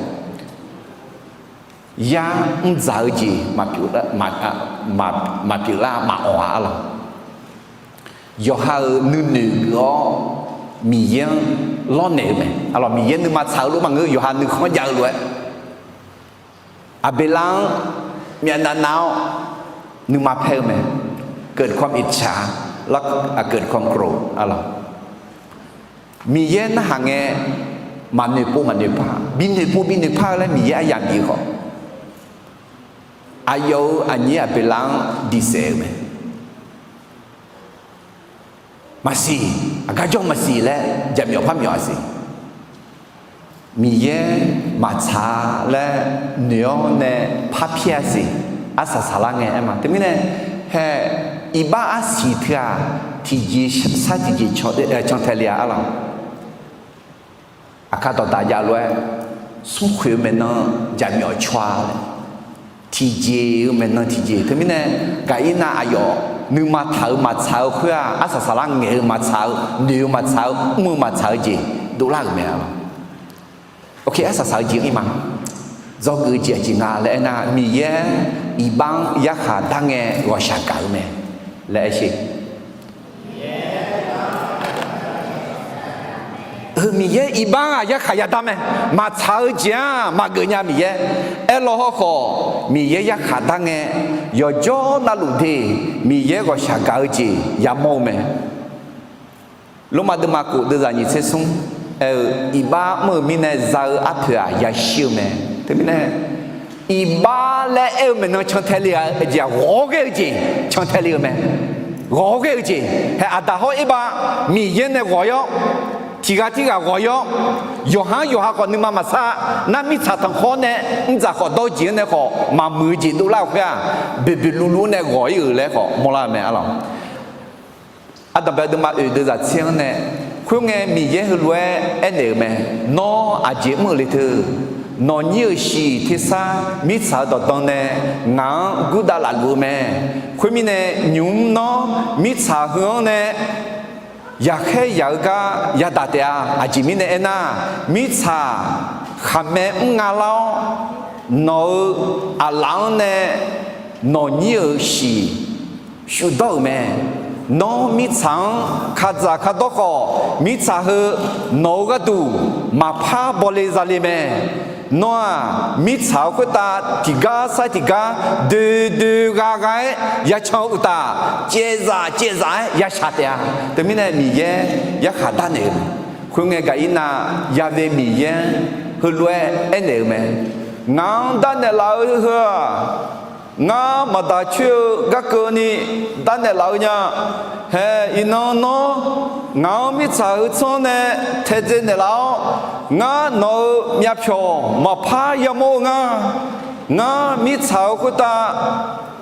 yar mrdzaq-eu jeq maqpyeuf lar, maqpyeuf lar maqawq-a arlawq. Yawqha-euq nuinoeq geuf-awr Miqyaer-anr lawrnaeq-eu mae. Arlawq, Miqyaer nuima tsaq-eu lof maqngeur, yawqha nuikhanr jav-eu lof-aer, Aqbeqlav-anr myavnav nav-awr nuima paer-eu mae. เกิดความอิจฉา แล้ว เกิดความโกรธ arlawq. Miqyaer narhaq ngae, maqnoeqpov maqnoeqpar, binoeqpov binoeqpar-eu laer Miqyaer aryamq bif-eu khawf, aqyawf-euq aqnyir Aqbeqlav-anr diqsaef-eu mae. maqsiq, aqgar jawr maqsiq laer jaqmyawf par myawf-a siq. Miqyaer maqtsaq-a laer noeq-awr nae parpyaer-a siq. Arsaq saqlar ngae aer ma. Teumirnae, hae, iqbax arsiq teu-aq, tiqjeq sar tiqjeq cantae le-a arlawq. Aqkar dawqdaq jav lof-aer, smrkhoeq-eu maeqnan jaqmyawf caw-a laer, tiqjeq-eu maeqnan tiqjeq. Teumirnae, gaqirnav aqyawf nuima taq-euq maqtsaq-eu khoer-aq, arsaq saqlar ngaeq-eu maqtsaq-eu, noeq-eu maqtsaq-eu, mr-eu maqtsaq-eu jeq dovlar-euq mae arlawq. Arsaq saq-eu jeq-anr ir ma. Dzawgeuf-eu jeq aqjeq nga laer aernar, Miqyaer iqbax-anr yarkhaq dar ngae ghawqshaq gaq-eu mae laer aer sher. Heu Miqyaer iqbax-aq yarkhaq yadar mae. Maqtsaq-eu jeq-aq maqgeuf nya Miqyaer. Aerlaw hawrkhawf, Miqyaer yarkhaq dar ngae, yawqjawr navluf de Miqyaer ghawqshaq gaq-eu jeq yamawr-eu mae. Lormav deuvma kof deuvzaq nyiq tser smr aer-eu, iqbax mr-euq mirnae za-eu arpoeq-aq yashir-eu mae. Teumirnae, iqbax laer aer-eu maeqnan cantae le-a jeq-aq, ghawq-awr ghae-eu jeq cantae le-eu mae. Ghawq-awr ghae-eu jeq, hae, Aqdaq hawr Erbav Miqyaer nae ghawq-ir-awr, tiq ghaq tirghaq ghawq-ir-awr, yawqha-anr yawqha khawf nuima maqsar, nar mirtsaq tanqkhawr nae mrdzaq khawf dawr-eu jeq-anr nae khawf maqmuiq-eu jeq dovlar-euq khoer-aq, boeqboeq luvluv-anr nae ghawq-ir-euq laer khawf mawrlar-eu mae arlawq. Ardanqbae deuvma oeq deuvzaq tser-anr nae, khoerngae Miqyaer heulof-aer aernaeq-euq mae. Nawr aqjeq mr-euq le teu? Nawqnyir-euq shiq tersar mirtsaq-eu dawqdan nae ngaq-anr gurdav laf luf-eu mae. Khoermirnae, nymq-mr nawr mirtsaq heu-anr nae yaqkhaer yaq-eu gar yadaq taef-a. Aqjeq mirnae aernar, mirtsaq khaqmae mr nga lar-awr, nawq-euq aqlaf-anr nae nawqnyir-euq shiq shufdawr-euq mae. Nawr mirtsaq-anr kadzaq kadawr khawf, mirtsaq heu nawq-eu gharduq maqpar bawle zale mae. Nawr-aq, mirtsaq-eu khoertav tiqgar sar tiqgar doe doe gha gha-aer yacan-eu uqtaf, caevzaf caevzaf-aer yashaq taef-a. Teumirnae Miqyaer yarkhaq darnaeq-euq. Khoerngae Gaqirnav Ya've Miqyaer heulof-aer aernaeq-eu mae. Ngaq-anr darnaeq laf-eu heu-aq, ngar maqdaq coer-eu garkeuvni darnaeq laf-eu nya. Hae, iqnan nawr ngaq-anr mirtsaq heu tsanr nae taedzae naeqlaf-awr, ngar nawq-euq myavpyawq maqpar yamawr-eu nga. Ngar mirtsaq-eu khoertav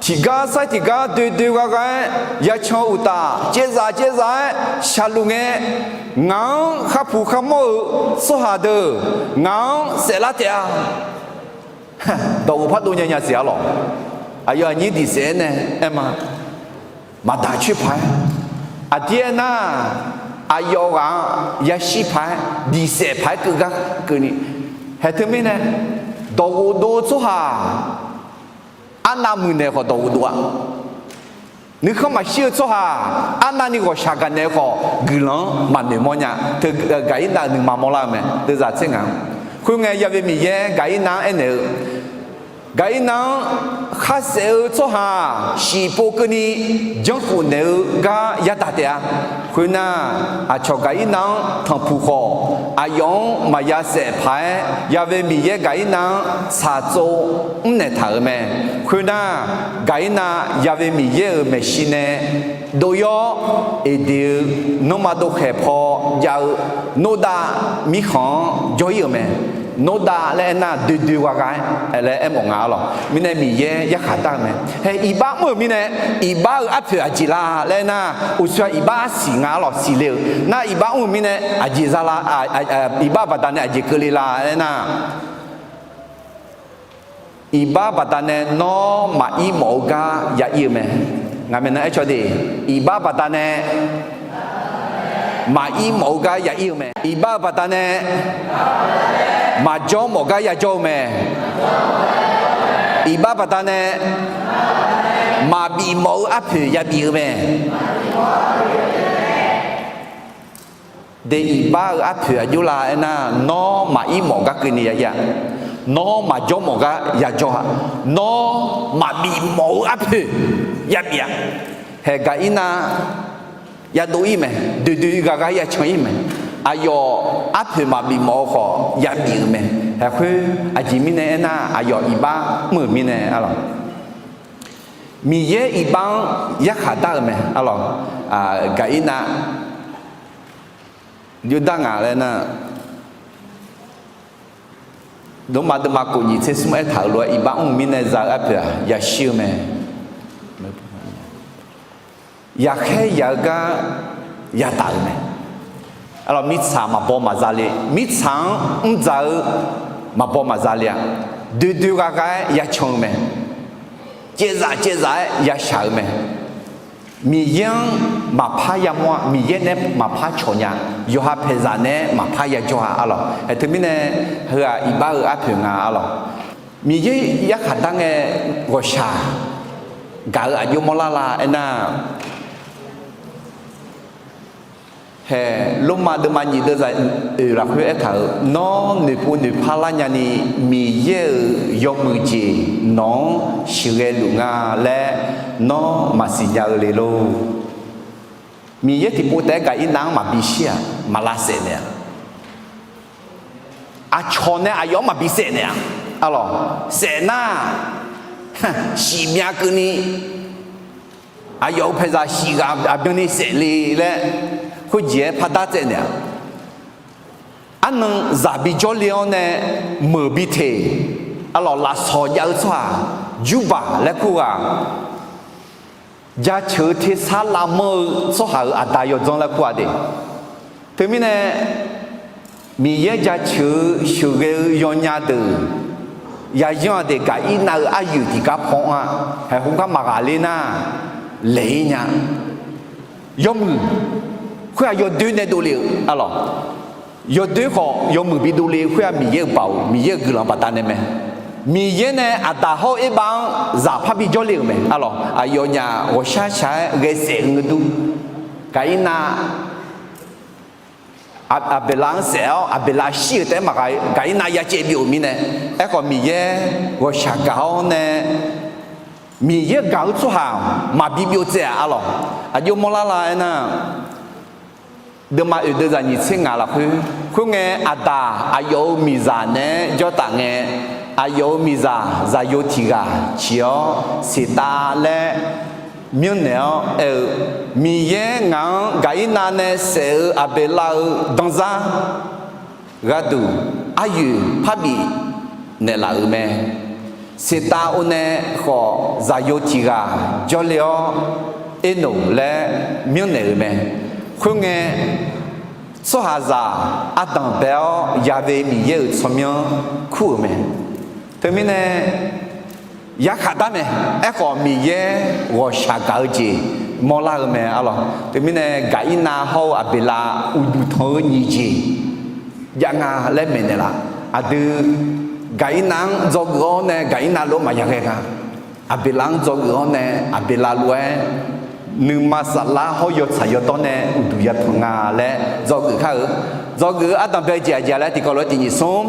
tiqgar sar tiqgar doe doe gha gha-aer yacan-eu uqtaf, caevzaf caevzaf-aer shaqluf ngae, ngaq-anr kharpuq kharmawr-euq tsawrhaq deuq ngaq-anr saeflar taef-a. Dawqghof pardov nya nya siq arlawq. Aqyawf aqnyir diq saef-aer nae aer ma. Maqdaq coer paq-aer, aqdir aernar, aqyawf ghaq-anr yashir paq-aer diq saef paq-aer keuv gar keuvni. Hae teumirnae, dawqghof dov-eu tsawrhaq arnav muiqnaeq khawf dawqghof dov-a. Nuikhanr maqshir-eu tsawrhaq arnavni ghawqshaq gaqnaeq-eu khawf, guiqlanq-anr maqnoeq mawrnya. Teu Gaqirnav-euq nuima mawrlar-eu mae, deuvzaq tser ngaq-anr. Khoerngae, Ya've Miqyaer Gaqirnav-anr aernaeq-eu, Gaqirnav-anr khar saef-eu tsawrhaq shiqpov keuvni janrkhof naeq-eu gar yadaq taef-a. Khoernar, aqcawq Gaqirnav-anr tanqpuq khawf, aqyawf-anr maqya saef paq-aer, Ya've Miqyaer Gaqirnav-anr tsaqtsov mrnaeq taq-euq mae. Khoernar, Gaqirnav Ya've Miqyaer-euq maeqshi nae dov-ir-awr, Eqdeq-eu nanrma dovkhaeq paw jav-eu Nordav mirkhanq-anr jawr-ir-euq mae. Nordav laer aernar, doe doe gha gha-aer laer aermawf nga arlawq. Mirnae Miqyaer yarkhaq dar-eu mae. Hae, iqbax mr-euq mirnae, iqbax-euq arpoeq aqjeq la laer aernar, uqshoe-aq iqbax arsiq nga arlawq, siqle-eu. Nar iqbax mr-euq mirnae aqjeq za la, iqbax baqdanae aqjeq keuvle la laer aernar, iqbax baqdanae nawr maqir mawf-eu gar ya ir-eu mae. Ngaq maeqnan aercaw de, iqbax baqdanae maqir mawf-eu gar ya ir-eu mae. Iqbax-eu baqdanae maqjawr mawf gar yajawr-eu mae. Iqbax baqdanae maqbif mawf-eu arpoeq yabif-eu mae. De iqbax-eu arpoeq aqjox la aernar, nawr maqir mawf gar keuvni ya ir-a. Nawr maqjawr mawf gar yajawr-a. Nawr maqbif mawf-eu arpoeq yabif-a. Hae Gaqirnav yadov ir mae, doe doe gha gha yacan ir mae. Aqyawf arpoeq maqbif mawf-eu khawf yabif-euq mae. Hae khoer aqjeq mirnae aernar, aqyawf iqbax mr-euq mirnae arlawq. Miqyaer iqbax-anr yarkhaq dar-euq mae arlawq. Gaqirnav jov dar ngaq laer nar, Lormav deuvma kof nyiq tser smr aertaq-euq lof-aer iqbax mr-eu mirnae za-eu arpoeq-aq yashir-eu mae. Yaqkhaer yaq-eu gar yadaq-euq mae. Arlawq, mirtsaq maqbaw maqza le, mirtsaq-anr mrdzaq-eu maqbaw maqza le-aq, doe doe gha gha-aer yacan-eu mae. Caevzaf caevzaf-aer yashaq-eu mae. Miqyaer-anr maqpar yamawr-a, Miqyaer nae maqpar cawq nya, yawqha paeqzaq nae maqpar yajawr-a arlawq. Aer teumirnae, heu-aq iqbax-eu arpoeq nga arlawq. Miqyaer yarkhaq dar ngae ghawqshaq gaq-eu aqjox mawrlar la aernar, hae, Lormav deuvma nyiq deuvzaq oeq lafkhoer aertaq-euq, Nawr noeqpov noeqpar lar nyani Miqyaer-euq yawmuiq jeq nawq-anr sheuqghae luf nga laer nawr maqsiq nya-eu le lor. Miqyaer tiqpov taef-aer Gaqirnav-anr maqbi shir-aq, maq lavsaef naeq-aq, aqcawq nae aqyawf-anr maqbi saef naeq-aq, arlawq, saef nar, shif myav keuvni aqyawf-euq paeqzaq shif ghaq aqbyanni saef le laer khoerjeq-aer pardar tsaev naeq-aq, arnan zaq bi jawrle-awr nae meuq bi teq, arlawq, lafsawq jav-eu tsawrhaq, jurbaq laer kur ghaq, jaceuq-eu tersar lavmanr-eu tsawrhaq-euq aqda yawdzanr laer kur-a de. Teumirnae, Miqyaer jaceuq-eu sheuqghae-eu yawnya deuq, yayanr-aq de Gaqirnav-euq aryoeq tiqgar paw-anr-a, haeq khoergar maqghaq ler nar, laeq-ir nya. Yawmuiq khoer-aq yawdoer nae dovle-euq arlawq. Yawdoer khawf yawmuiq bi dovle khoer-aq Miqyaer-euq baoq, Miqyaer-euq guiqlanq baqdanae mae. Miqyaer nae aqdaq hawr-eu erbav-anr zaq parbi jawrle-euq mae arlawq. Aqyawfnyaf ghawqshar shaq-aer ghae saef-eu ngeur dur. Gaqirnav Aq- Aqbeqlav-anr saef-awr Aqbeqlav shir-euq taef-aer maqgha, Gaqirnav yacaev byov-euq mirnae, aerkhawf Miqyaer ghawqshaq gaq-awr nae, Miqyaer gaq-eu tsawrhaq maqbi byov tsaev-aq arlawq. Aqjox mawrlar la aernar, deuvma oeq deuvzaq nyiq tser ngaq lafkhoer, khoerngae aqdaq aqyawf-euq miqzaq naeq-aer jawr taf ngae, aqyawf-euq miqzaq zaqyo tiq ghaq ciq-awr seqtav laer myanrnaeq-awr aer-eu, Miqyaer ngaq-anr Gaqirnav nae saef-eu Aqbeqlav-eu danzar gharduq aryoeq parbif naeqlaf-euq mae. Seqtav or nae khawf zaqyo tiq ghaq jawrle-awr, Ernoq laer myanrnaeq-euq mae. Khoerngae, tsawrhaqzaq ardanq bae-awr Ya'we Miqyaer-euq tsawrmyanr kur-euq mae. Teumirnae, yarkhaq dar mae. Aerkhawf Miqyaer ghawqshaq gaq-eu jeq mawrlar-eu mae arlawq. Teumirnae Gaqirnav hawr-eu Aqbeqlav uqduq tanq-eu nyiq jeq jav nga laer maeqnaeq laf. Aqdui Gaqirnav-anr dzawgeuf-awr nae Gaqirnav lof-aer maqya ghae nga. Aqbeqlav-anr dzawgeuf-awr nae Aqbeqlav lof-aer nuima saflar hawr yawtsaq yawdawr nae uqduq yatanq nga laer dzawgeuf kar-eu. Dzawgeuf-eu ardanq bae-eu jeq aqjeq laer tiqkawv lof-aer tiq nyiq smr,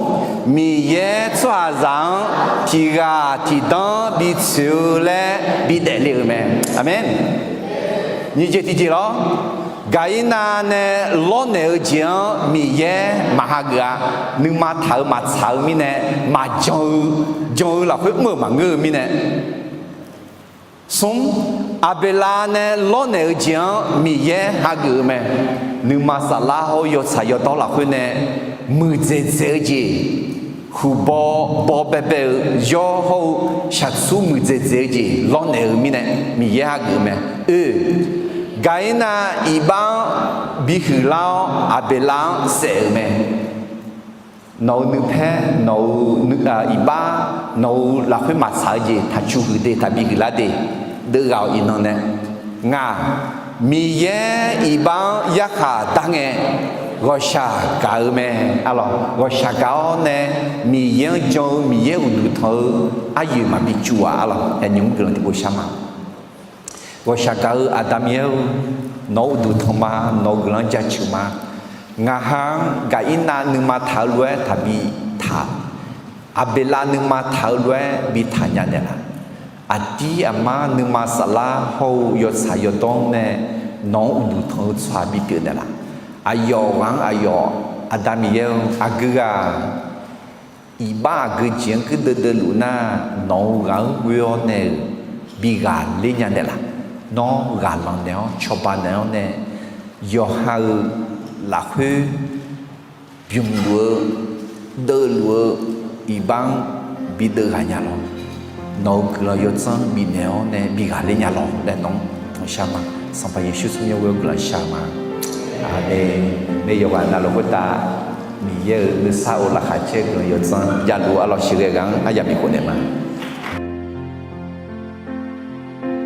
Miqyaer tsawrhaqzaq-anr tiq ghaq tiq danr bi tsoeq-eu laer bidaef le-euq mae. Aqmeq. Nyiq jeq tiq jeq lawr, Gaqirnav nae lawrnaeq-eu jeq-anr Miqyaer maq hageuf-a. Nuima taq-eu maqtsaq-eu mirnae, maqjan-eu, jan-eu lafkhoer mr-euq maqngeur-eu mirnae. Smr, Aqbeqlav nae lawrnaeq-eu jeq-anr Miqyaer hageuf-eu mae. Nuima saflar hawr-eu yawtsaq yawdawr lafkhoer nae muiqdzaeq dzaeq-eu jeq, huqbaw baw baebae-eu yawr hawr-eu shaqtsur muiqdzaeq dzaeq-eu jeq lawrnaeq-eu mirnae Miqyaer hageuf-eu mae. Oe, Gaqirnav iqbax-anr bihuiq lar-awr Aqbeqlav-anr saef-euq mae. Nawq-euq nuipaer, nawq-euq iqbax, nawq-euq lafkhoer maqtsaq-eu jeq taqcuq huiq de, taqbi huiqlar de, deuvghaq-awq iqnan nae. Ngaq, Miqyaer iqbax-anr yarkhaq dar ngae, ghawqshaq gaq-eu mae. Arlawq, ghawqshaq gaq-awr nae, Miqyaer-anr jan-eu Miqyaer uqduq tanq-eu aryoeq maqbi cuv-aq. Arlawq, aqnymr guiqlanq tiqpov shar ma. Ghawqshaq gaq-eu Aqda Miqyaer-eu, nawq-euq uqduq tanq ma, nawq-euq guiqlanq jaceuq ma. Ngaq ha-anr Gaqirnav nuima taq-eu lof-aer taqbi taq, Aqbeqlav nuima taq-eu lof-aer bi taq nya naeqlaf. Aqdir aqmar nuima saflar hawr-eu yawtsaq yawdawr nae nawq-anr uqduq tanq-eu tsawrhaq bipyeuf naeqlaf. Aqyawf ghaq-anr aqyawf, Aqda Miqyaer-eu, aqgeu ghaq iqbax aqgeu jeq-anr keuv deuvdeuv luf nar, nawq-euq ghaq-anr ghoe-awr nae-euq bi ghaqler nya naeqlaf. Nawr ghaqlanq naeq-awr cawba naeq-awr nae, yawqha-euq lafkhoer bymq luf-eu, deuv luf-eu iqbax-anr bideuv ghaq nya lawr. Nawq-euq guiqlanq yawdzanr bifnaeq-awr nae bighaq ler nya lawr laer nawq-anr tanqshar ma. Sanqpaq Yeqsur tsawrmyanr ghoe-awr guiqlanq shar-eu ma. Aqmeq. Nae yawqghaq navluf khoertav Miqyaer-euq nuisar of laqkhaq caer guiqlanq yawdzanr javluf arlawr sheuqghae ghaq-anr aryamq bikhof naeq ma.